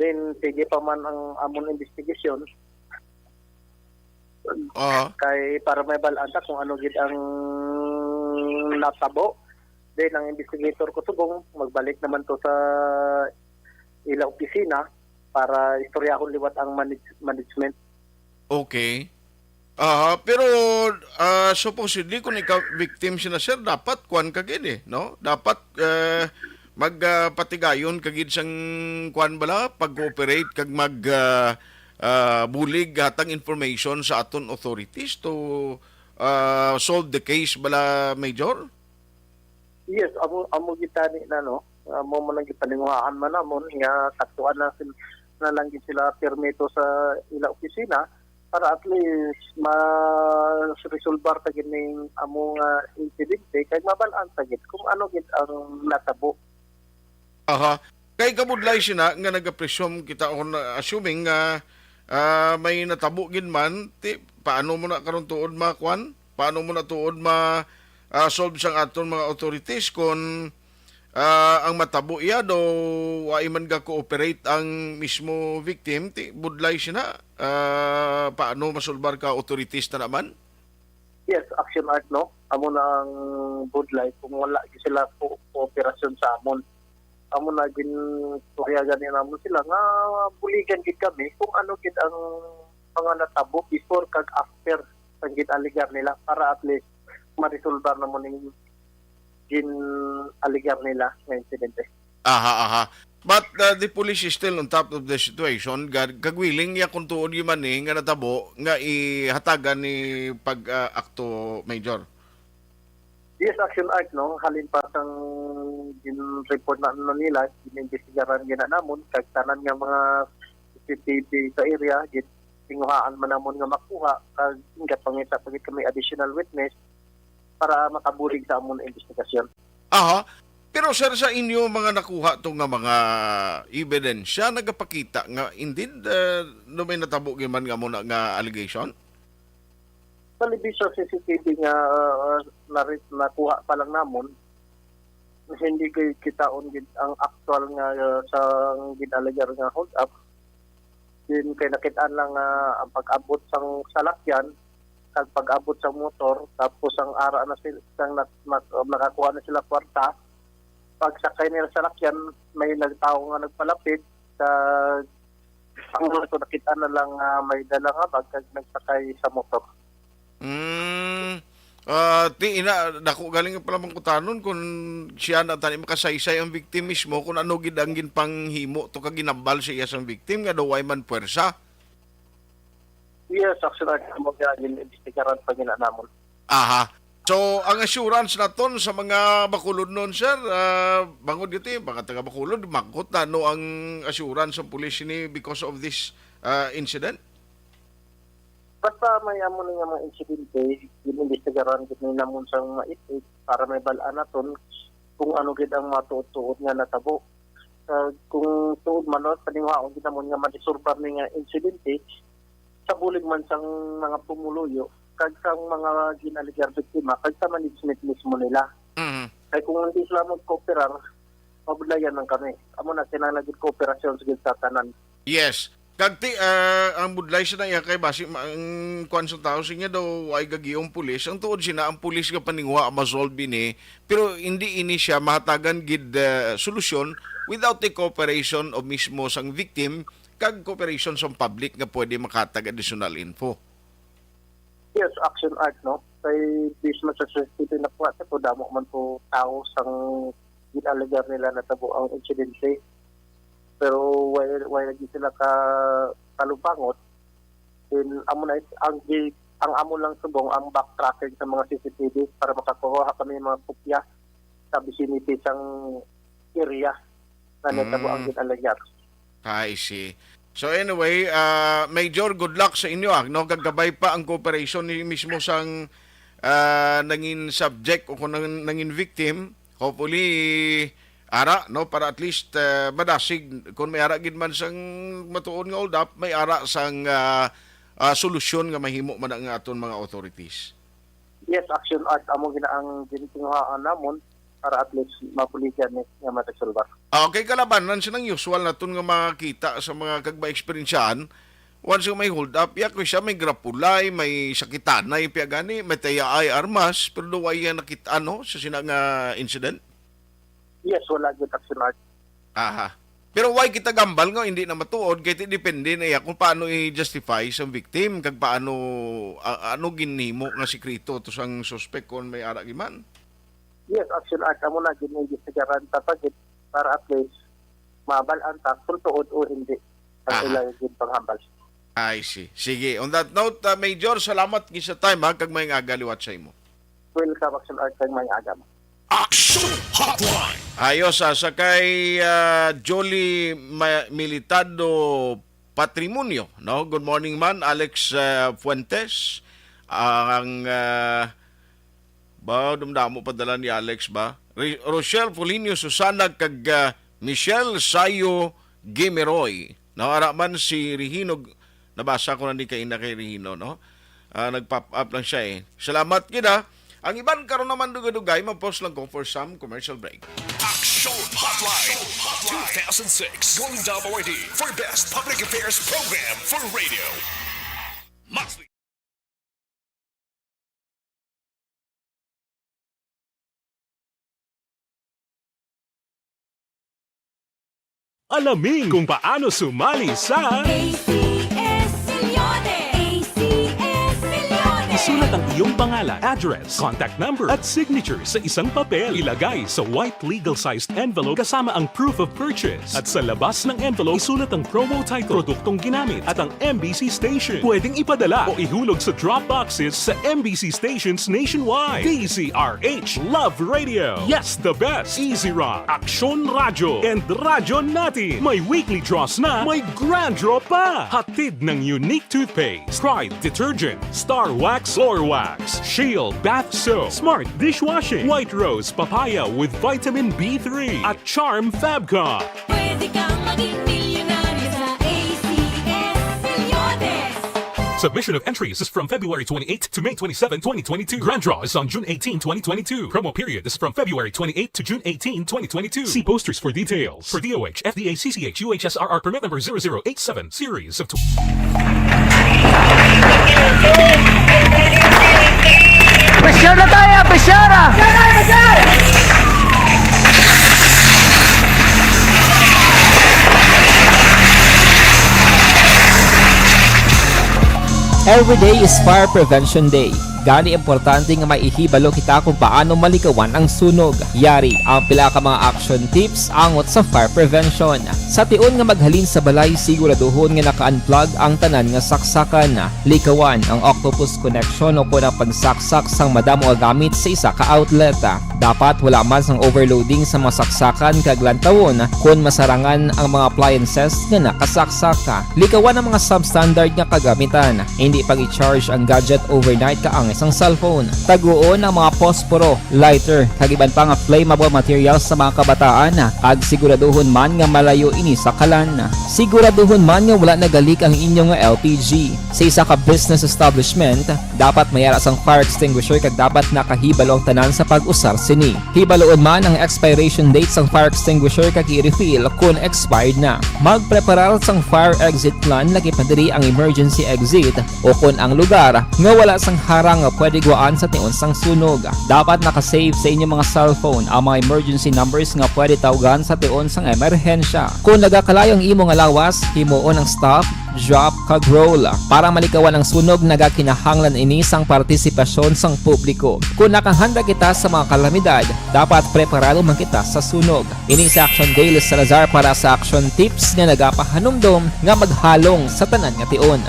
Then, sige pa man ang amon investigasyon. Aha. Kay para may bal-an ta kung ano gid ang natabo. Then, ang investigator ko subong, magbalik naman to sa ila opisina. para istoryahon liwat ang manage-, management. Okay. Aha, pero ah, supposedly kung ikaw victim sina sir, dapat kuan ka gid eh, no? Dapat ah, magpatigayon ka gid sang kuan bala, pag-cooperate kag mag ah, ah, bulig hatag information sa aton authorities to ah, solve the case bala, Major? Yes, amo amo gitani na, no. Amo mo nang gipaninguhaan man namon nga taktuan na sil-, na lang gid sila permito sa ila opisina para at least ma-resolbar ta gid ning amo nga insidente kay mabal-an ta gid kung ano gid ang natabo. Aha. Kay kabudlay sina nga nagapresume kita on, uh, assuming nga ah, may natabo gid man, ti paano mo na karon tuod makuan? Paano mo na tuod ma ah, solve sang aton mga authorities kung ah, ang matabo iya do wa man ga-cooperate ang mismo victim, ti budlay sina, ah, paano masulbar ka authorities na naman? Yes, Action Art, no? Amo na ang budlay kung wala gid sila ko kooperasyon sa amon. Amo na gin tuyagan ni namon sila nga buligan gid kami kung ano gid ang mga natabo before kag after ang gin-alegar nila para at least ma-resolbar na mo ning gin-alegar nila nga insidente. Aha, aha. But uh, the police is still on top of the situation. Gag- Kagwiling niya kung tuod yung man eh, nga natabo nga ihatagan ni pag-akto, Major. Yes, Action Art, no? Halin pa sang gin-report na, na nila, gin-investigaran gina namon, kag tanan nga mga C C T V sa area, gin-, tinguhaan man namon nga makuha, kag gapangita pa gid kami additional witness para makabulig sa amon investigasyon. Aha. Pero sir, sa inyo mga nakuha to nga mga ebidensya, nagapakita nga indeed uh, no may natabo gid man nga mo na nga allegation? Sa libis sa C C T V nga uh, nari- nakuha pa lang namon, hindi kay kitaon gid ang aktual nga uh, sa gid-alegar nga hold up. Din kay nakit-an lang nga ang pag-abot sang salakyan kag pag-abot sang motor, tapos ang ara na sila sang nak- nak- nakakuha na sila kwarta. Pagsakay nila sa salakyan, may nagtawo nga nagpalapit sa ang mga to nakit-an na lang nga may dala nga bag kag nagsakay sa motor. Mm. Ah, ti ina, dako galing pala mangkutanon kung siya na tani makasaysay ang victim mismo kung ano gid ang ginpanghimo to kag ginambal sa iya sang victim nga daw way man puwersa. Yes, actually, amo nga gin-investigaran pa gina namon. Aha. So, ang assurance naton sa mga Bacolodnon, sir, ah, bangod giti, mga taga Bacolod, mangkot na no ang assurance sa pulis ni because of this ah, incident? Basta may amo ni nga mga insidente, gin-investigaran gid ni namon sang maitik para may bal-an naton kung ano gid ang matuod-tuod nga natabo. Sa kung tuod man, no, paninguhaon gid namon nga madisurbar ni nga insidente sa bulig man sang mga pumuluyo kag sang mga gin-alegar biktima kag sa management mismo nila. Mhm. Kay kung hindi sila magkooperar, mabudlayan man kami. Amo na kinahanglan gid kooperasyon sa gid sa tanan. Yes. Kag ti, ah, ang budlay sa iya kay basi ma- ang kuan sa tao sa inyo daw ay gagiong pulis. Ang tuod sina ang pulis nga paninguha masolve ini, pero hindi ini siya mahatagan gid ah, solusyon without the cooperation of mismo sang victim kag cooperation sang public nga pwede makatag additional info. Yes, action art, no? Kay bis man sa C C T V na kuha sa to, damo man to tao sang gin-alegar nila natabo ang insidente. Pero why, why lagi sila ka kalubangot? Then amo na is- ang gi- ang amo lang subong ang backtracking sa mga C C T V para makakuha kami mga kopya sa vicinity sang area na natabo ang Mm. gin-alegar. I see. So anyway, ah, Major, good luck sa inyo ah, no? Gagabay pa ang cooperation ni mismo sang ah, nangin subject o kung nangin, nangin victim. Hopefully ara no para at least ah, madasig kung may ara gid man sang matuod nga hold up, may ara sang ah, ah, solusyon nga mahimo man ang aton mga authorities. Yes, action art amo gina ang ginitinguhaan namon para at least mabuligan ni nga maresolbar. Ah, okay, kalabanan siya ng usual naton nga makita sa mga kagmaeksperyensyahan. Once nga may hold up, ya ko siya may grapulay, may sakitanay, piya gani, may tayaay armas, pero do way nakita no sa sina nga incident. Yes, wala gyud action art. Aha. Pero why kita gambal nga hindi na matuod? Kay ti-, depende na iya kung paano i-justify sang victim kag paano, a-, ano ginhimo nga sikreto to sang suspect kung may ara giman. Yes, actually, amo na gin-imbestigaran ta pa gid para at least mabal-an ta kung tuod o hindi ang Ah. ilang ginpanghambal. I see. Sige. On that note, ah, Major, salamat gid sa time, ha, kag maayong aga liwat sa imo. Welcome, Action Art, kag maayong aga mo. Action Hotline. Ayos, ah, sa kay, ah, Jolie Ma-, Militado Patrimonio, no? Good morning man, Alex, ah, Fuentes. Ang, ah, ba, dumdamo pa dala ni Alex ba? Ri-, Rochelle Fulino Susana kag, ah, Michelle Sayo Gimeroy. No, ara man si Regino, nabasa ko na ni kaina kay Regino, no? Ah, nag-pop up lang siya eh. Salamat gid, ha. Ang iban karon naman dugay-dugay, mag-pause lang ko for some commercial break. Action Hotline, two thousand six, Golden Dome Awardee for Best Public Affairs Program for Radio. Mas Alamin kung paano sumali sa A C S Millones. A C S Millones. Isulat ang iyong pangalan, address, contact number, at signature sa isang papel. Ilagay sa white legal-sized envelope kasama ang proof of purchase. At sa labas ng envelope, isulat ang promo title, produktong ginamit, at ang M B C station. Pwedeng ipadala o ihulog sa drop boxes sa M B C stations nationwide. D Z R H, Love Radio. Yes, the best. Easy Rock, Aksyon Radyo, and Radyo Natin. May weekly draws na, may grand draw pa. Hatid ng Unique Toothpaste, Pride Detergent, Star Wax Floor Wax, Shield Bath Soap, Smart Dishwashing, White Rose Papaya with Vitamin B three, at Charm Fab Cup. Pwede kang maging milyonaryo sa A C S Millones. Submission of entries is from February twenty-eighth to May twenty-seven, twenty twenty-two. Grand draw is on June eighteen, twenty twenty-two. Promo period is from February twenty-eighth to June eighteen, twenty twenty-two. See posters for details. For D O H, F D A, C C H, U H S R R permit number zero zero eight seven, series of tw- Pressure na tayo, pressure ah! Every day is Fire Prevention Day. Gani, importante nga may ihibalo kita kung paano malikawan ang sunog. Yari ang pila ka mga action tips angot sa fire prevention. Sa tion nga maghalin sa balay, siguraduhon nga naka-unplug ang tanan nga saksakan. Likawan ang octopus connection o kon ang pagsaksak sang madamo nga gamit sa isa ka outlet. Dapat wala man sang overloading sa mga saksakan kag lantawon kon masarangan ang mga appliances nga nakasaksak. Likawan ang mga substandard nga kagamitan. Hindi pag-i-charge ang gadget overnight kaangay sang cellphone. Taguon ang mga posporo, lighter, kag iban pa nga flammable materials sa mga kabataan, kag siguraduhon man nga malayo ini sa kalan. Siguraduhon man nga wala nagalik ang inyo nga L P G. Sa isa ka business establishment, dapat may ara sang fire extinguisher kag dapat nakahibalo ang tanan sa pag-usar sini. Hibaloon man ang expiration date sang fire extinguisher kag i-refill kon expired na. Magpreparar sang fire exit plan, lakip na diri ang emergency exit o kon ang lugar nga wala sang harang nga pwede guwaan sa tion sang sunog. Dapat naka-save sa inyo mga cellphone ang mga emergency numbers nga pwede tawgan sa tion sang emerhensya. Kon nagakalayo ang imo nga lawas, himuon ang stop, drop, kag roll para malikawan ang sunog. Nagakinahanglan ini sang partisipasyon sang publiko. Kon nakahanda kita sa mga kalamidad, dapat preparado man kita sa sunog. Ini si Action Gail Salazar para sa Action Tips nga nagapahanumdom nga maghalong sa tanan nga tion.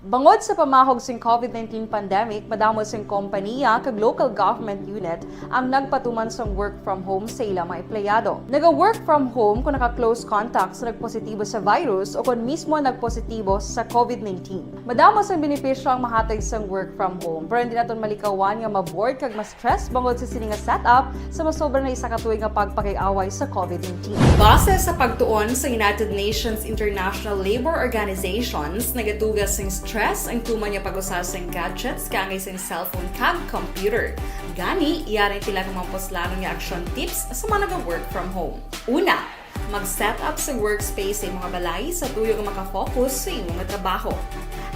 Bangod sa pamahog sing COVID nineteen pandemic, madamo sing kompanya kag local government unit ang nagpatuman sang work from home sa ila mga empleyado. Naga-work from home kung naka-close contact sa nagpositibo sa virus o kon mismo nagpositibo sa COVID nineteen. Madamo sang benepisyo ang mahatag sang work from home, pero hindi naton malikawan nga ma-bored kag ma-stress bangod sa sini nga setup sa masobra na isa ka tuig nga pagpakig-away sa COVID nineteen. Base sa pagtuon sa United Nations International Labour Organizations, nagaduga sing stress ang tuman nga pag-usa sing gadgets kaangay sing cellphone kag computer. Gani, yari ang pila ka mga puslanon nga action tips sa mga naga-work from home. Una, Mag-set up sa workspace sa imong balay sa tuyo nga maka-focus sa imong trabaho.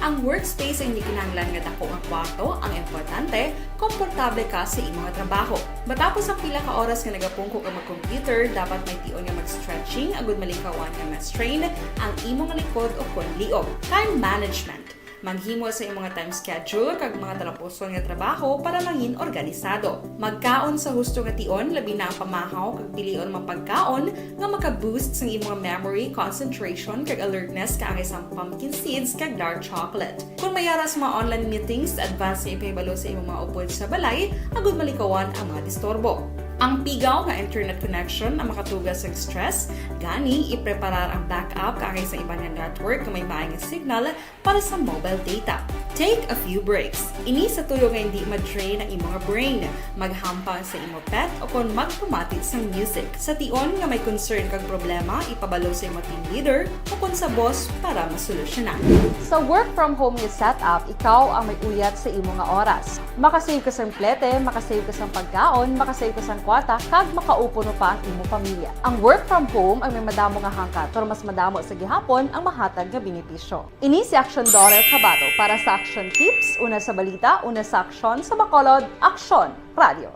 Ang workspace ay hindi kinahanglan nga dako nga kwarto, ang importante, komportable ka sa imong trabaho. Matapos ang pila ka oras nga nagapungko ka mag-computer, dapat may tion nga mag-stretching agud malikawan nga ma-strain ang imong likod o kon liog. Time management. Maghimo sa imong time schedule kag mga talapuson nga trabaho para mangin organisado. Magkaon sa husto nga tion, labi na ang pamahaw kag pilion mga pagkaon nga maka-boost sang imong memory, concentration, kag alertness kaangay sang pumpkin seeds kag dark chocolate. Kung may ara sa mga online meetings, advance nga ipahibalo sa imong mga upod sa balay agud malikawan ang mga disturbo. Ang pigaw nga internet connection ang makatuga sa stress, gani ipreparar ang backup kaangay sa iban nga network nga may maayong signal para sa mobile data. Take a few breaks. Ini sa tuyo nga hindi ma-drain ang imong brain. Maghampang sa imo pet o kon magpamati sang music. Sa tion nga may concern kag problema, ipabalo sa imo team leader o kon sa boss para masolusyonan. Sa work from home nga setup, ikaw ang may uyat sa imo nga oras. Makasave ka sang plete, makasave ka sang pagkaon, makasave ka sang kwarta, kag makaupo pa ang imo pamilya. Ang work from home ang may madamo nga hangkat, pero mas madamo sa gihapon ang mahatag nga benepisyo. Ini si Aksyon Dorel Cabato para sa Aksyon Tips, una sa balita, una sa aksyon, sa Bacolod, Aksyon Radio.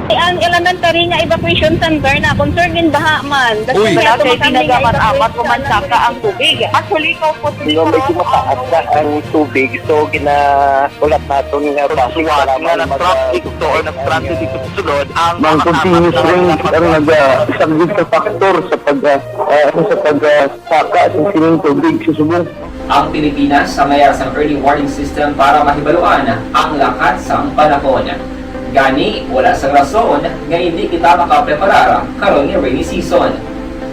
Ang elementary nga evacuation center na concern in baha man. Uy. Wala kay ginagamit-amat o mansaka ang tubig. Actually, ikaw po, medyo mataas na ang tubig, so gina-, ulat naton nga traffic, suwat nga mag-, nag-traffic to or nag-transit dito sa sulod ang mga continuous rain ang nag-, ah, isang big factor sa pag, ah, ah, sa pag, ah, saka sa sining tubig sa subong. Ang Pilipinas ang may sang early warning system para mahibaluan ang lakat sang panahon. Gani, wala sang rason nga hindi kita makapreparar karon nga rainy season.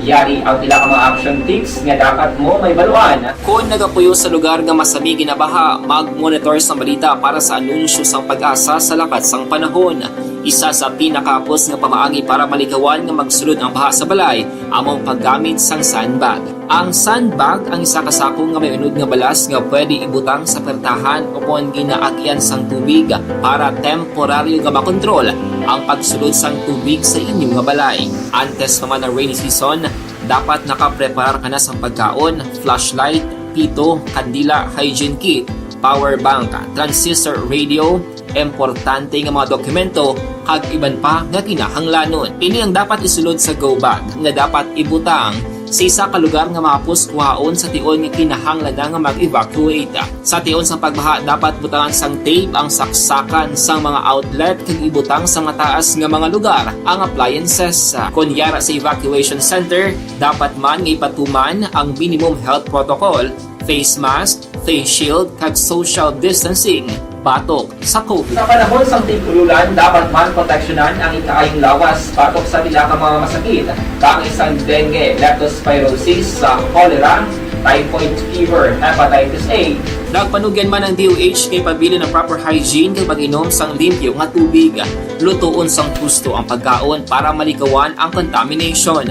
Yari ang pila ka mga action tips nga dapat mo mahibaluan. Kon nagapuyo sa lugar nga masami ginabaha, mag-monitor sa balita para sa anunsyo sang PAGASA sa lakat sang panahon. Isa sa pinakahapos nga pamaagi para malikawan nga magsulod ang baha sa balay amo ang paggamit sang sandbag. Ang sandbag ang isa ka sako nga may unod nga balas nga pwede ibutang sa pertahan o kon ginaagyan sang tubig para temporaryo nga makontrol ang pagsulod sang tubig sa inyo nga balay. Antes pa man ang rainy season, dapat nakapreparar ka na sang pagkaon, flashlight, pito, kandila, hygiene kit, power bank, transistor radio, importante nga mga dokumento, kag iban pa nga kinahanglanon. Ini ang dapat isulod sa go bag nga dapat ibutang sa isa ka lugar nga mahapos kuhaon sa tion nga kinahanglan na nga mag-evacuate. Sa tion sang pagbaha, dapat butangan sang tape ang saksakan sang mga outlet kag ibutang sa mataas nga mga lugar ang appliances. Kon yara sa evacuation center, dapat man nga ipatuman ang minimum health protocol, face mask, face shield, kag social distancing batok sa COVID. Sa panahon sang tig-ululan, dapat man proteksyonan ang ikaayong lawas batok sa pila ka mga masakit, kaangay sang dengue, leptospirosis, sa cholera, typhoid fever, hepatitis A. Nagpanugyan man ang D O H nga ipabilin ang proper hygiene kag pag-inom sang limpyo nga tubig. Lutoon sang husto ang pagkaon para malikawan ang contamination.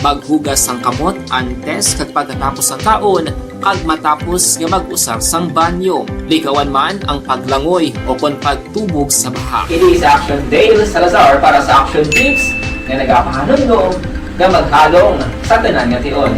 Maghugas sang kamot antes kag pagkatapos sang kaon, kag matapos nga mag-usar sang banyo. Likawan man ang paglangoy o kon pagtubog sa baha. Ini si Action Dale Salazar para sa Action Tips nga nagapahanumdom nga maghalong sa tanan nga tion.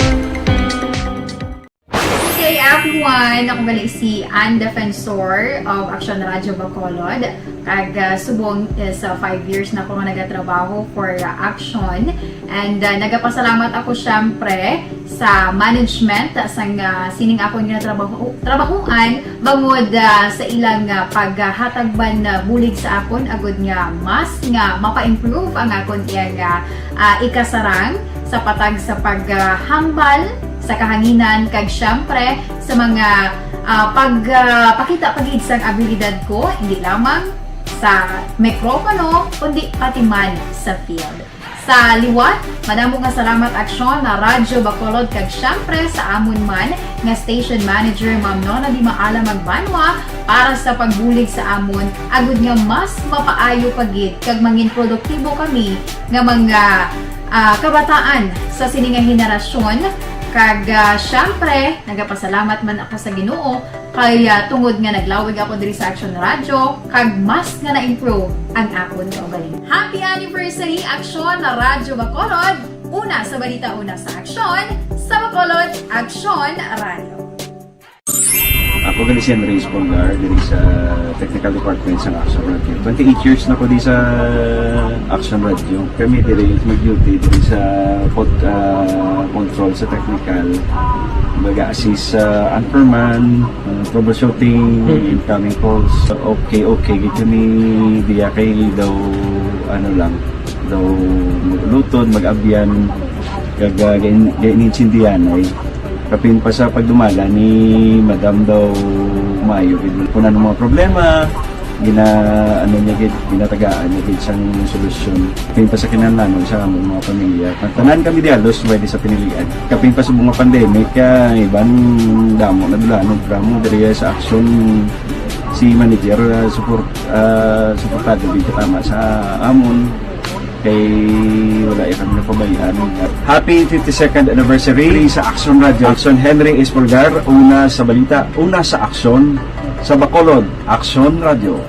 Good day, everyone! Ako gali si Ann Defensor of Action Radio Bacolod. Kag, ah, subong is, ah, five years na ako nga nagatrabaho for, ah, Action. And, ah, nagapasalamat ako, syempre, sa management, ah, sang, ah, sining akon nga trabaho, trabahoan, bangod, ah, sa ilang, ah, paghatag man, ah, bulig sa akon, agud nga mas nga mapa-improve ang akon iyang, ah, ah, ikasarang sa patag sa paghambal sa kahanginan, kag syempre sa mga, ah, pag, ah, pakita pa gid sang abilidad ko, hindi lamang sa mikropono, kundi pati man sa field. Sa liwat, madamo nga salamat, Aksyon, na Radyo Bacolod, kag syempre sa amon man nga station manager, Ma'am Nona Di Maala Magbanwa, para sa pagbulig sa amon, agud nga mas mapaayo pa gid kag mangin produktibo kami nga mga, ah, kabataan sa sini nga henerasyon, Kag, ah, syempre, nagapasalamat man ako sa Ginoo kay, ah, tungod nga naglawig ako diri sa Action Radio, kag mas nga na-improve ang akon kaugalingon. Happy anniversary, Action Radio Bacolod! Una sa balita, una sa aksyon, sa Bacolod, Action Radio. Ako gali si Henry Espolgar, diri sa technical department sa Action Radio. Twenty-eight years na ko di sa Action Radio. Kami diri mag-duty diri sa pod, ah, control sa technical. Mag-assist sa anchorman, ah, troubleshooting, incoming calls. Okay, okay. Gid kami diya kay daw, ano lang, daw mag-uluton, mag-abyan, kag, ah, gain-, gainintindihan ay kapin pa sa pagdumala ni Madam daw maayo gid. Kung ano mga problema, gina-, ano niya gid, ginatagaan niya gid sang solusyon. Kapin pa sa kinahanglanon sa among mga pamilya. Ang tanan kami di halos pwede sa pinilian. Kapin pa sa mga pandemic, ah, iban damo na dulanog. Ramo diri sa aksyon si manager, ah, support, ah, suportado gid katama sa amon. Kay wala ya kami napabayaan. Happy fifty-second anniversary sa Action Radio. Action Henry Espolgar, una sa balita, una sa aksyon, sa Bacolod, Action Radio.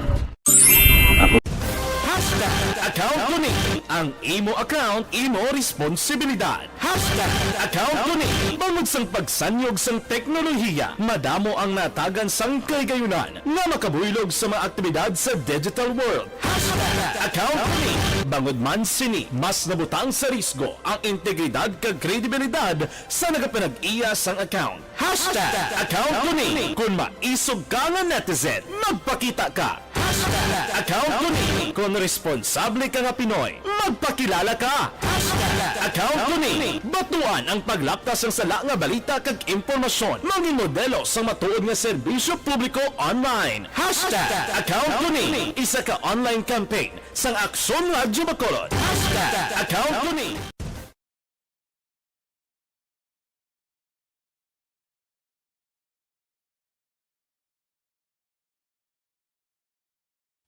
Hashtag account ko ni. Ang imo account, imo responsibilidad. Hashtag account ko ni. Bangod sang pagsanyog sang teknolohiya, madamo ang natagan sang kahigayunan nga makabuylog sa mga aktibidad sa digital world. Hashtag account ko ni. Bangod man sini, mas nabutang sa risgo ang integridad kag kredibilidad sa nagapanag-iya sang account. Hashtag account ko ni. Kon maisog ka nga netizen, magpakita ka. Hashtag account ko ni. Kon responsable ka nga Pinoy, magpakilala ka. Hashtag account ko ni. Batuan ang paglapta sang sala nga balita kag impormasyon. Mangin modelo sang matuod nga serbisyo publiko online. Hashtag account ko ni. Isa ka online campaign sang Aksyon Radyo Bacolod. Hashtag account ko ni.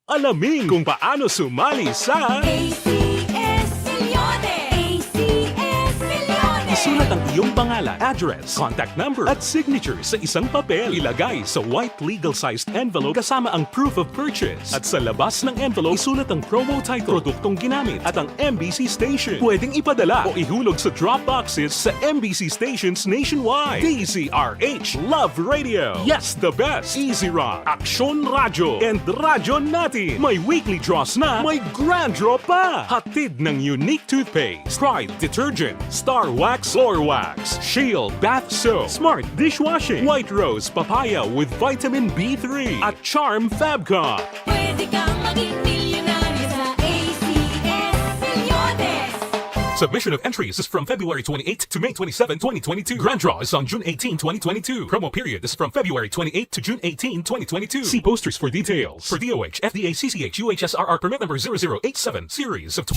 Alamin kung paano sumali sa A C S Millones! A C S Millones! Isulat ang iyong pangalan, address, contact number, at signature sa isang papel. Ilagay sa white legal-sized envelope kasama ang proof of purchase. At sa labas ng envelope, isulat ang promo title, produktong ginamit, at ang M B C station. Pwedeng ipadala o ihulog sa drop boxes sa M B C stations nationwide. D Z R H Love Radio. Yes, the best. Easy Rock. Aksyon Radyo. And Radyo Natin. May weekly draws na, may grand draw pa. Hatid ng Unique Toothpaste, Pride Detergent, Star Wax Floor Wax, Shield Bath Soap, Smart Dishwashing, White Rose Papaya with Vitamin B three, at Charm Fabcon. Pwede kang maging milyonaryo sa A C S Millones! Submission of entries is from February twenty-eighth to May twenty-seven, twenty twenty-two. Grand draw is on June eighteen, twenty twenty-two. Promo period is from February twenty-eighth to June eighteen, twenty twenty-two. See posters for details. For D O H, F D A, C C H, U H S R R permit number zero zero eight seven, series of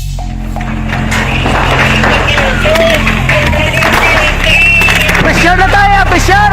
Pressure na tayo! Pressure!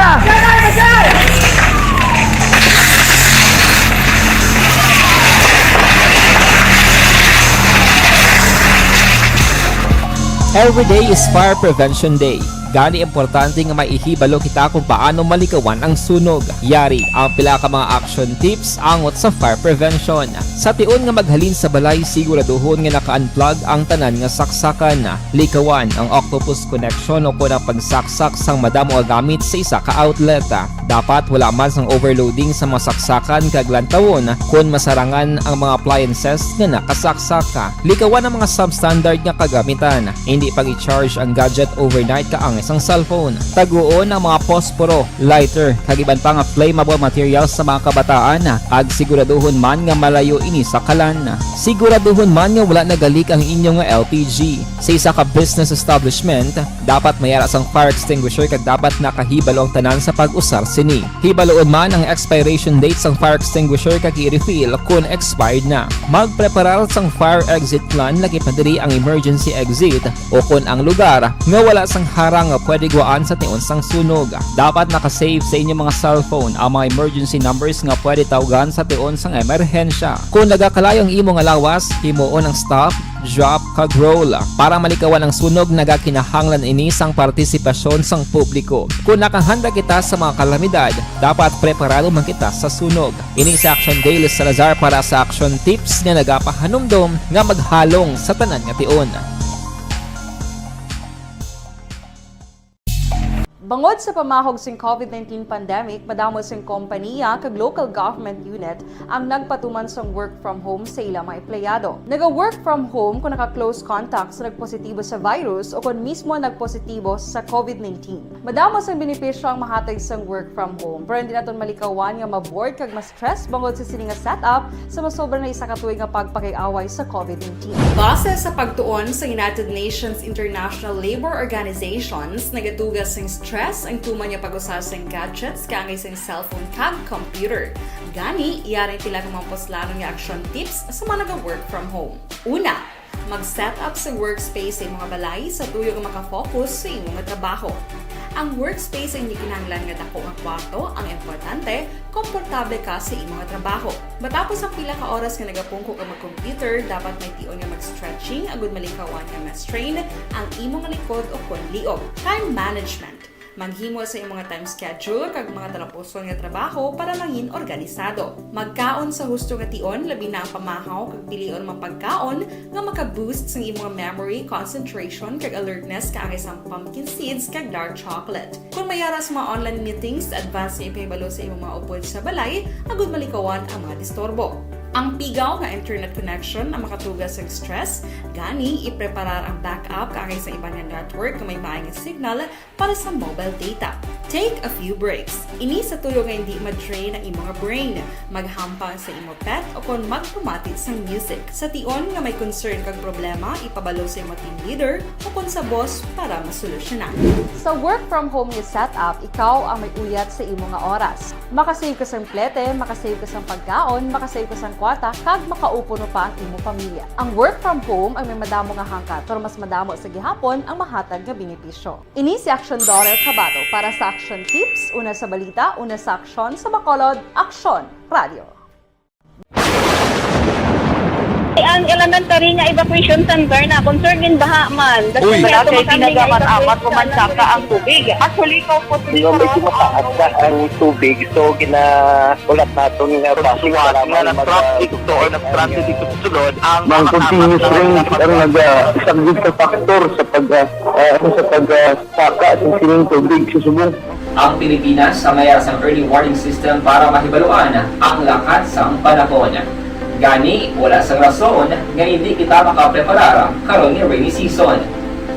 Every day is Fire Prevention Day. Gani importante nga may ihibalo kita kung paano malikawan ang sunog. Yari ang pila ka mga action tips angot sa fire prevention. Sa tion nga maghalin sa balay, siguraduhon nga naka-unplug ang tanan nga saksakan. Likawan ang octopus connection o kon ang pagsaksak sang madamo nga gamit sa isa ka outlet. Dapat wala man sang overloading sa mga saksakan kag lantawon kon masarangan ang mga appliances nga nakasaksak. Likawan ang mga substandard nga kagamitan. Hindi pag-i-charge ang gadget overnight kaangay sang cellphone. Taguon ang mga posporo, lighter, kag iban pa nga flammable materials sa mga kabataan, kag siguraduhon man nga malayo ini sa kalan. Siguraduhon man nga wala nagalik ang inyo nga L P G. Sa isa ka business establishment, dapat may ara sang fire extinguisher kag dapat nakahibalo ang tanan sa pag-usar sini. Hibaloon man ang expiration date sang fire extinguisher kag i-refill kon expired na. Magpreparar sang fire exit plan, lakip na diri ang emergency exit o kon ang lugar nga wala sang harang nga pwede gwaan sa tion sang sunog. Dapat naka-save sa inyong mga cellphone ang mga emergency numbers nga pwede tawgan sa tion sang emerhensya. Kung nagakalayo ang imo nga lawas, himuon ang stop, drop, kag roll. Para malikawan ang sunog, nagakinahanglan ini sang partisipasyon sang publiko. Kung nakahanda kita sa mga kalamidad, dapat preparado man kita sa sunog. Ini si Action Dale Salazar para sa Action Tips nga nagapahanumdom nga maghalong sa tanan nga tion. Bangod sa pamahog sing COVID nineteen pandemic, madamo sing kompaniya kag local government unit ang nagpatuman sang work from home sa ila mga empleyado. Naga-work from home kung naka-close contact sa nagpositibo sa virus o kon mismo nagpositibo sa COVID nineteen. Madamo sang benepisyo ang mahatag sang work from home, pero hindi naton malikawan nga ma-bored kag ma-stress bangod sa sini nga setup sa masobra na isa ka tuig nga pagpakig-away sa COVID nineteen. Base sa pagtuon sa United Nations International Labour Organizations, nagatuga sing stress ang tuman nga pag-usa sing gadgets kaangay sing cellphone kag computer. Gani, yari ang pila ka mga puslanon nga action tips sa mga naga-work from home. Una, mag-set up sa workspace sa imong balay sa tuyo nga makafocus sa imo nga trabaho. Ang workspace ay hindi kinahanglan nga dako nga kwarto, ang importante, komportable ka sa imo nga trabaho. Matapos ang pila ka oras nga nagapungko ka mag-computer, dapat may tion nga mag-stretching agud malikawan nga ma-strain ang imo nga likod o kon liog. Time management. Maghimo sa imo nga time schedule kag mga talapuson nga trabaho para mangin organisado. Magkaon sa husto nga tion, labi na ang pamahaw kag pilion man pagkaon nga maka-boost sang imo nga memory, concentration, kag alertness kaangay sang pumpkin seeds kag dark chocolate. Kung may ara sa mga online meetings, advance nga ipahibalo sa imo mga upod sa balay agud malikawan ang mga disturbo. Ang pigaw nga internet connection ang makatuga sa stress, gani ipreparar ang backup kaangay sa iban nga network nga may maay nga signal para sa mobile data. Take a few breaks. Ini sa tuyo nga hindi ma-drain ang imo nga brain. Maghampang sa imo pet o kon magpamati sang music. Sa tion nga may concern kag problema, ipabalo sa imo team leader o kon sa boss para masolusyonan. Sa work from home nga setup, ikaw ang may uyat sa imo nga oras. Makasave ka sang plete, makasave ka sang pagkaon, makasave ka sang kwarta, kag makaupuno pa ang imo pamilya. Ang work from home ang may madamo nga hangkat, pero mas madamo sa gihapon ang mahatag nga benepisyo. Ini si Action Daughter Kabato para sa Action Tips, una sa balita, una sa aksyon, sa Bacolod, Aksyon Radio. Ang elementary nga evacuation center na concern in baha man. Uy. Wala kay ginagamat-amat, kumansaka ang tubig. Actually, ikaw po, medyo mataas na ang tubig, so gina-, ulat naton nga traffic, suwat nga mag-, nag-traffic to or nag-transit dito sa sulod, ang mga continuous rains ang nag-, ah, isang big factor sa pag, ah, ah, ano, sa pag, ah, saka sa sining tubig sa subong. Ang Pilipinas ang may sang early warning system para mahibaluan ang lakat sang panahon. Gani, wala sang rason nga hindi kita makapreparar karon nga rainy season.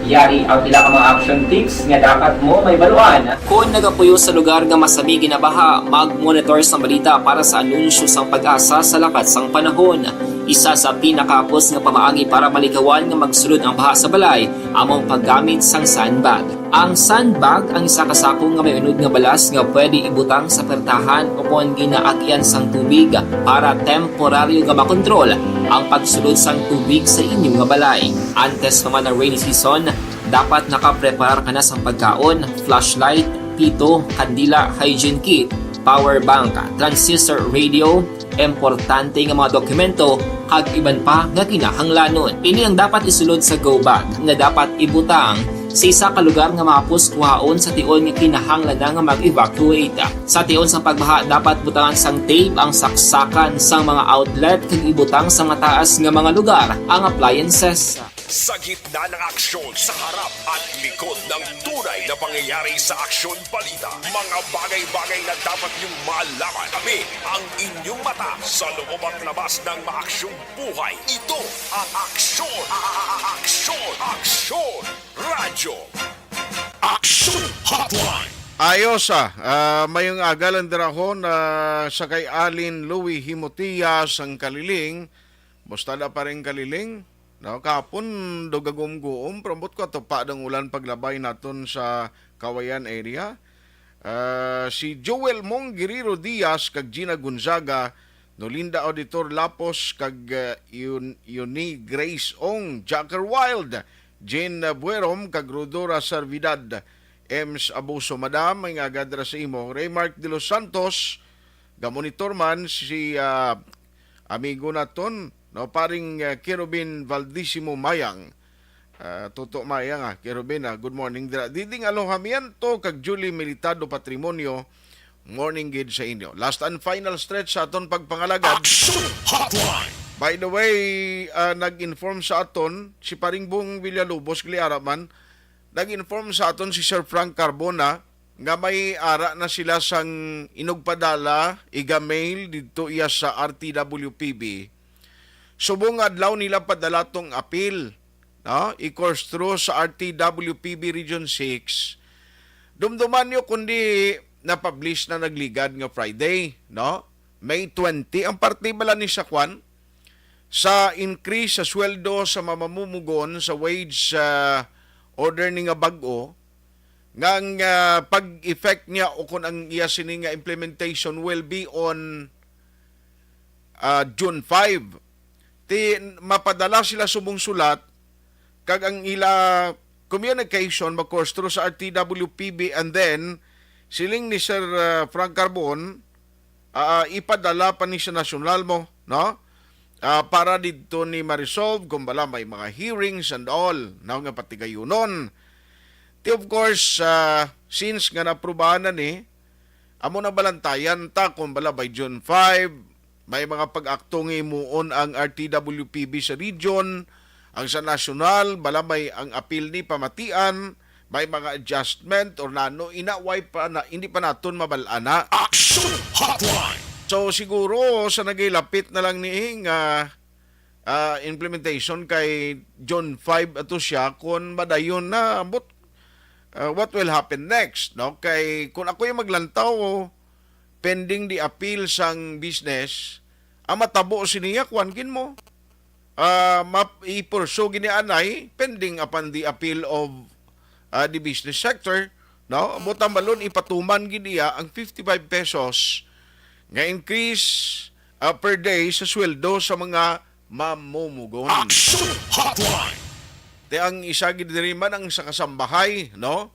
Yari ang pila ka mga action tips nga dapat mo mahibaluan. Kon nagapuyo sa lugar nga masami ginabaha, mag-monitor sang balita para sa anunsyo sang PAGASA sa lakat sang panahon. Isa sa pinakahapos nga pamaagi para malikawan nga magsulod ang baha sa balay amo ang paggamit sang sandbag. Ang sandbag ang isa ka sako nga may unod nga balas nga pwede ibutang sa pertahan o kon ginaagyan sang tubig para temporaryo nga makontrol ang pagsulod sang tubig sa inyo nga balay. Antes pa man ang rainy season, dapat nakapreparar ka na sang pagkaon, flashlight, pito, kandila, hygiene kit, power bank, transistor radio, importante nga mga dokumento, kag iban pa nga kinahanglanon. Ini ang dapat isulod sa go bag nga dapat ibutang sa isa ka lugar nga mahapos kuhaon sa tion nga kinahanglan na nga mag-evacuate. Sa tion sang pagbaha, dapat butangan sang tape ang saksakan sang mga outlet kag ibutang sa mataas nga mga lugar ang appliances. Sa gitna ng aksyon, sa harap at likod ng tunay na pangyayari sa Aksyon Balita, mga bagay-bagay na dapat niyong malaman. Kami ang inyong mata sa loob at labas ng maaksyong buhay. Ito ang Aksyon, a-, a-, a-, Aksyon, Aksyon Radyo. Aksyon Hotline. Ayos, ah. Ah, mayong aga lang dirahon, ah, sa kay Alin Louie Himotia sang Kaliling. Musta na pa rin Kaliling? No, kahapon, dugagom-guom, pero ambot ko, tupa ang ulan paglabay naton sa Kawayan area. Ah, si Joel Mong Guerrero Diaz kag Gina Gonzaga, Nolinda Auditor Lapos kag, ah, Yun-, Yuni Grace Ong, Jacker Wild, Jane Buerom kag Rodora Servidad. Ems Abuso. Madam, may nga agadra sa imo. Raymark de los Santos, gamonitor man si, ah, amigo naton, no, paring, ah, Kerubin Valdisimo Mayang. Ah, Toto Mayang, ah, Kerubin, ah, good morning dira. Diding Alojamiento kag Julie Militado Patrimonio, morning gid sa inyo. Last and final stretch sa aton pagpangalagad. Action Hotline! By the way, ah, nag-inform sa aton si Paring Bong Villalobos, gali ara man, nag-inform sa aton si Sir Frank Carbona nga may ara na sila sang inugpadala, iga-mail didto iya sa R T W P B. Subong nga adlaw nila padala tong apil, no? I-course through sa R T W P B Region six. Dumduman nyo kundi na-publish na nagligad nga Friday, no? May twenty. Ang parte bala ni sa kwan, sa increase sa sweldo sa mamamumugon sa wage, ah, order ni nga bag-o, nga ang, ah, pag-effect niya o kung ang iya sini nga implementation will be on, ah, June five. Ti, mapadala sila subong sulat, kag ang ila communication mag-course through sa R T W P B, and then siling ni Sir, ah, Frank Carbon, ah, ipadala pa ni sa nasyonal mo, no? Ah, para didto ni ma-resolve kung bala may mga hearings and all, no, nga patigayunon. Ti, of course, ah, since nga naaprubahan na ni, amo na balantayan ta kung bala by June five, may mga pag-akto nga himuon ang R T W P B sa region, ang sa nasyonal, bala may ang apil ni pamatian, may mga adjustment or nano, ina, way pa na, hindi pa naton mabal-an na. Action Hotline! So, siguro sa nagilapit na lang ni nga, ah, implementation kay June five ato siya, kung madayon na, but, ah, what will happen next, no? Kay kung ako yung maglantaw, pending the appeal sang business, ang matabo siniya, kuwan gid mo, ah, map-, i-pursue gid ni anay pending upon the appeal of, ah, the business sector, no? Butang balon, ipatuman gid iya ang fifty-five pesos nga increase, ah, per day sa sweldo sa mga mamumugon. Action Hotline! Te, ang isa gid diri man ang sa kasambahay, no?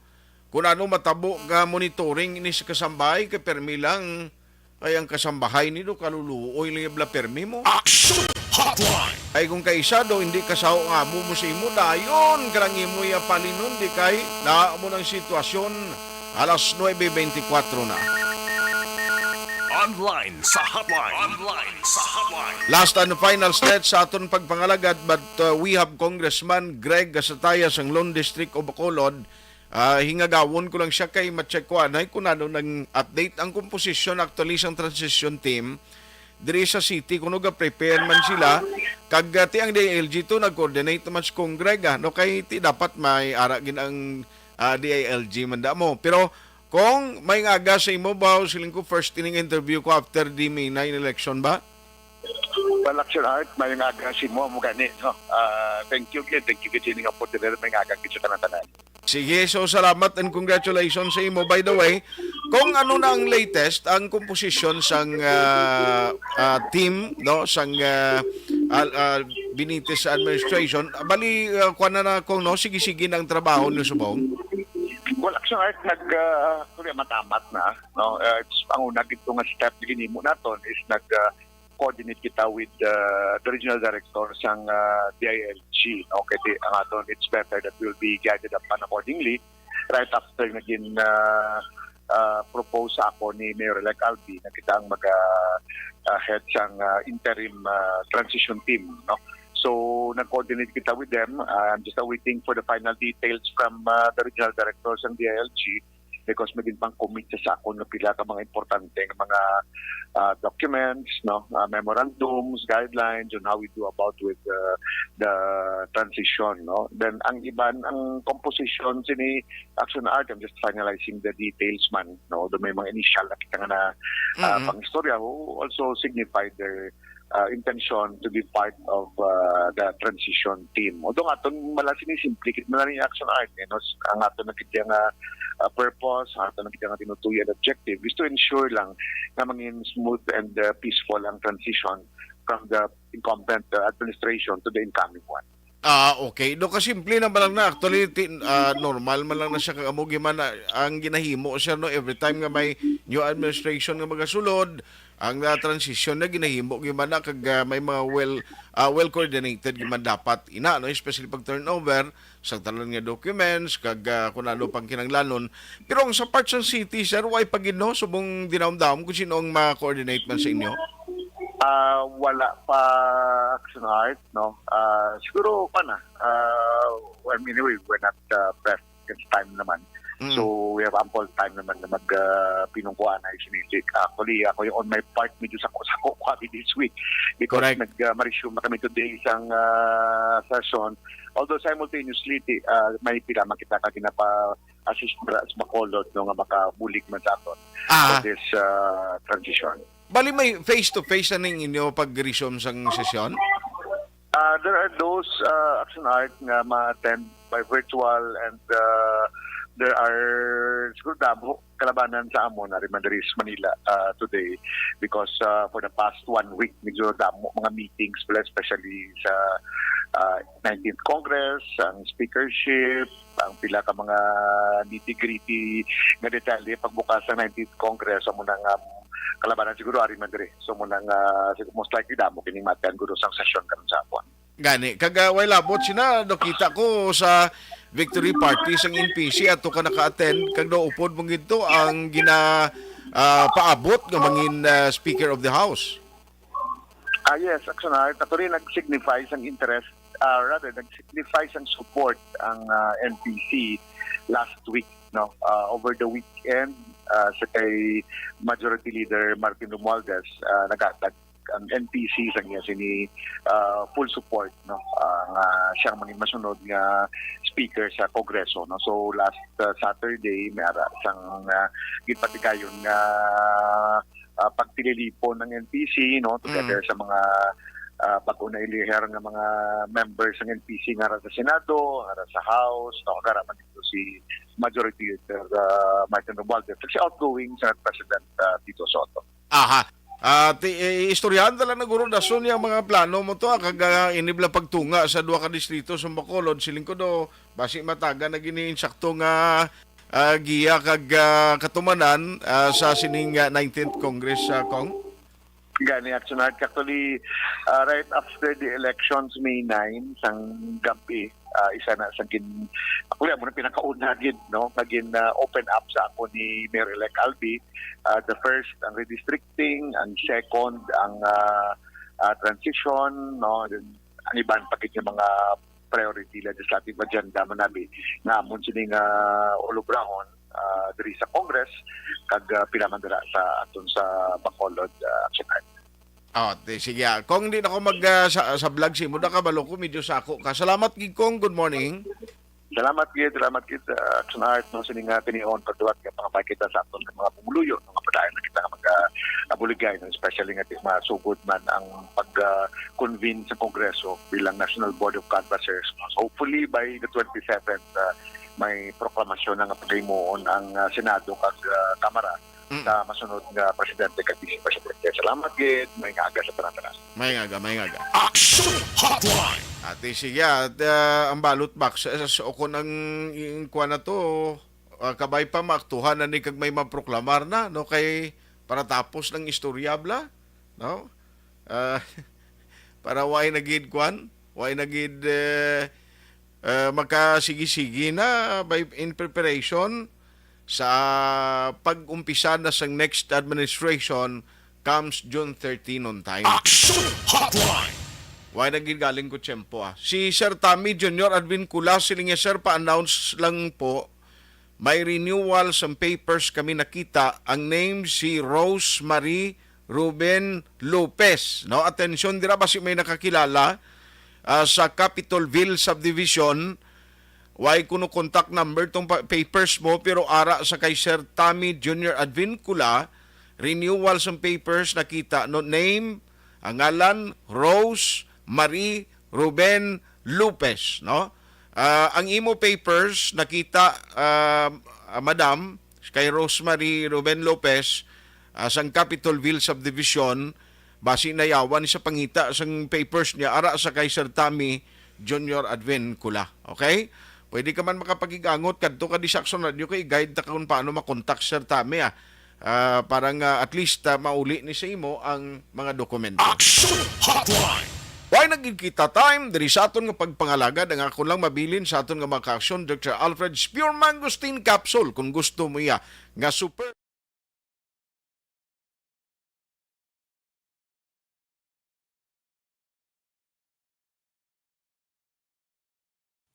Kung ano matabo nga monitoring ini sa kasambahay, kay permi lang ay ang kasambahay ni do kaluluoy lang bala permi mo. Action Hotline! Ay kung kaisa do hindi kasaw nga amo mo sa imo, dayon karang imo ya palinon, di kay na mo ng sitwasyon. Alas nuebe beintikwatro na. Online sa hotline. Online sa hotline. Last and final stretch sa aton pagpangalagad, but, uh, we have Congressman Greg Gasataya sang Lone District of Bacolod. Ah, hingagawon ko lang siya kay ma-check ko anay kung ano nang update ang komposisyon, actually, sang transition team diri sa city, kuno ga-prepare man sila. Kag, ah, ti ang D I L G to, nag-coordinate naman sa Congreg, ah, no? Kay ti dapat may ara gid ang, ah, D I L G man da mo. Pero kung may nga aga sa imo ba, siling ko first ining interview ko after the May nine election ba? Well, Action Art, may nga aga sa imo, amo gani, no? Ah, thank you gid, thank you gid sa ining opportunity, may nga aga gid sa tanan-tanan. Sige, so salamat and congratulations sa imo. By the way, kung ano na ang latest, ang komposisyon sang, ah, ah, team, no, sang, ah, al-, ah, Benitez administration, bali, ah, kuwan na na kung, no, sige-sige na ang trabaho niyo subong. Well, Action Art, nag, ah, actually, matamat na, no? Ah, it's, ang una gid nga step na ginhimo naton is nag, ah, coordinate kita with, uh, the regional director sang, uh, D I L G, no? Kay di, ang aton, it's better that we'll be guided upon accordingly right after nga gin, uh, uh, propose sa ako ni Mayor-elect Albi na kita ang mag, uh, uh, head sang, uh, interim, uh, transition team, no? So, nag-coordinate kita with them. Uh, I'm just waiting for the final details from, uh, the regional director sang D I L G. Because may ginpang-commit siya sa akon nga pila ka mga importante nga mga, ah, documents, no, ah, memorandums, guidelines on how we do about with, uh, the transition, no. Then ang iban, ang composition sini Action Art, I'm just finalizing the details man, no. Do may mga initial na kita nga na, ah, Mm-mm. pang-istorya who also signified their uh, intention to be part of, uh, the transition team. Although nga aton mala sini simple gid man ni Action Art, eh, no? Ang aton na gid nga, uh, purpose, ang aton na gid nga tinutuyo and objective is to ensure lang na mangin smooth and, uh, peaceful ang transition from the incumbent, uh, administration to the incoming one. Ah, okay. Do, kasimple naman lang na. Actually, ti-, ah, normal man lang na siya kag amo gimana ang ginahimo, sir, no? Every time nga may new administration nga magasulod, ang, ah, transition na ginahimo gimana kag, ah, may mga well, ah, well coordinated giman dapat ina, no? Especially pag turnover sa tanan nga documents kag, ah, kung ano pang kinahanglanon. Pero ang sa parts ng city, sir, way pa gid, no? Subong dinamdam kung sino ang ma-coordinate man sa inyo? Ah, wala pa, Action Art, no? Ah, siguro pa na. Ah, well, anyway, we're not, ah, pressed. It's time naman. Mm. So, we have ample time naman na mag, ah, pinungkuan na isinisi. Actually, ako yung on my part, medyo sako-sako ko kami this week because Correct. nag, ah, ma-resume na kami today isang, ah, session. Although simultaneously, ti-, ah, may pila man kita ka ginapa-assist ra sa Bacolod, no, nga makabulig man sa aton Ah. for this, ah, transition. Bali, may face-to-face na ning inyo pag-resume sang sesyon? Ah, there are those, ah, Action Art nga ma-attend by virtual and, ah, there are siguro damo kalabanan sa amon ari man diri sa Manila, ah, today because, ah, for the past one week medyo damo mga meetings pala, especially sa, ah, nineteenth Congress, ang speakership, ang pila ka mga nitty-gritty nga detalye pagbukas sa nineteenth Congress, amo na nga kalabanan siguro ari man diri. So, mo na nga, sig-, most likely damo kining matian guro sang sesyon karon sa hapon. Gani, kag, ah, way labot sina, nakita ko sa victory party sang N P C ato ka naka-attend, kag naupod mo gid to ang gina, ah, paabot nga mangin, ah, Speaker of the House. Ah, yes, Action Art. Actually, nag-signify sang interest, ah, rather, nag-signify sang support ang, ah, N P C last week, no? Ah, over the weekend, ah, sa kay Majority Leader Martin Romualdez, ah, naghatag ang N P C sa niya sini, ah, full support, no? Ah, nga siyang mangin masunod nga speaker sa Kongreso, no? So, last, ah, Saturday, may ara sang, ah, ginpatigayon nga, ah, pagtililipon ng N P C, no? Together Mm. sa mga, ah, bago na ilihir nga mga members ng N P C nga ara sa Senado, nga ara sa House, no? Kag ara man dito si Majority Leader, ah, Martin Romualdez, si outgoing Senate President, ah, Tito Soto. Aha. Ah, ti-, eh, istoryahan ta lang na guro, dason yung mga plano mo to, ah, kag, ah, inibla pagtunga sa duha ka distrito sa Bacolod, siling ko do, basi mataga na gini insakto nga, ah, giya kag, ah, katumanan, ah, sa sining, ah, nineteenth Congress, ah, Kong? Gani, Action Art. Actually, ah, right after the elections, May nine, sang gabi, ah, isa na sa gin-, actually, amo na pinakauna gid, no, nga gin, ah, open up sa ako ni Mayor-elect Albi. Ah, the first, ang redistricting, ang second, ang, ah, ah, transition, no, then ang iban pa gid nga mga priority legislative agenda man nabi nga amon sini nga ulubrahon, ah, diri sa Congress kag, ah, pila man dira sa aton sa Bacolod, ah, Action Art. Oh, di, sige, ah. Kung di na ko mag, ah, sa, sa vlog, si mo na kabalo ko, medyo sako ka. Salamat gid, Kong. Good morning. Salamat gid, salamat gid, ah, Action Art, no, sini nga tinion pagduwat nga pangapakita sa aton nga mga pumuluyo, no, nga padayon na kita nga mag, ah, abuligay, no, especially nga ti-, masugod man ang pag, ah, convene sa Kongreso bilang National Board of Canvassers, no. So, hopefully by the twenty-seventh, ah, may proklamasyon na nga paghimuon ang, ah, Senado kag, ah, Kamara Mm. sa masunod nga presidente kag vice presidente. Salamat gid, may nga aga sa tanan-tanan. May nga aga, may nga aga. Action Hotline. Ate, sige, at, ah, ang ballot boxes, o kung ang, yung kuwan na to, ah, kabay pa maaktuhan na ni kag may maproklamar na, no? Kay para tapos ng istorya, bla, no? Ah, para way na gid kwan, way na gid, eh, eh, makasigi-sigi na by, in preparation sa pag-umpisa na sa next administration comes June thirteen on time. Action Hotline. Way na gid galing ko tiyempo, ah. Si Sir Tommy Junior Advincula, siling niya, "Sir, pa-announce lang po. May renewal sa papers kami nakita. Ang name si Rose Marie Ruben Lopez." No, atensyon dira, basi may nakakilala, ah, sa Capitolville Subdivision. Way kuno contact number tong pa-, papers mo, pero ara sa kay Sir Tommy Junior Advincula, renewal sa papers nakita, no, name, ang ngalan, Rose Marie Ruben Lopez, no? Ah, ang imo papers nakita, ah, ah, madam, kay Rosemary Ruben Lopez, ah, sang Capitolville Subdivision, basi nayawan sa pangita sang papers niya ara sa kay Sir Tommy Junior Advin Kula. Okay? Pwede ka man makapakigangot kadto ka di sa Aksyon Radio kay guide ta kung paano makontak, Sir Tami, ah. Ah, para nga at least, ah, mauli ni sa imo ang mga dokumento. Action Hotline. Way nagkita time diri sa aton nga pagpangalagad ang akon lang mabilin sa aton nga mga ka-aksyon, Doctor Alfred's Pure Mangosteen Capsule. Kung gusto mo iya nga super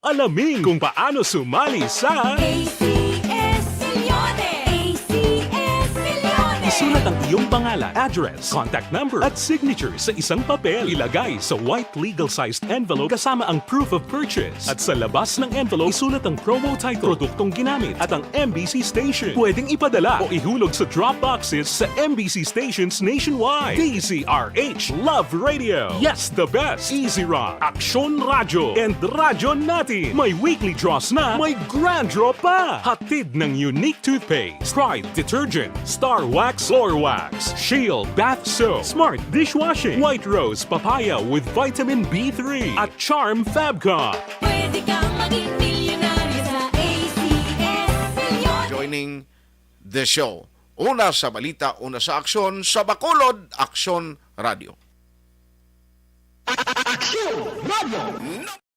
Alamin kung paano sumali sa A C S Milyones! A C S Milyones! Isulat ang iyong pangalan, address, contact number, at signature sa isang papel. Ilagay sa white legal-sized envelope kasama ang proof of purchase. At sa labas ng envelope, isulat ang promo title, produktong ginamit, at ang M B C station. Pwedeng ipadala o ihulog sa drop boxes sa M B C stations nationwide. D Z R H Love Radio. Yes, the best. Easy Rock. Aksyon Radyo and Radyo Natin. May weekly draws na, may grand draw pa. Hatid ng Unique Toothpaste, Pride Detergent, Star Wax, Floor Wax, Shield Bath Soap, Smart Dishwashing, White Rose Papaya with Vitamin B three, at Charm Fabcon. Pwede kang maging milyonaryo sa A C S Milyones. Joining the show. Una sa balita, una sa aksyon, sa Bacolod, Aksyon Radio. Aksyon Radio.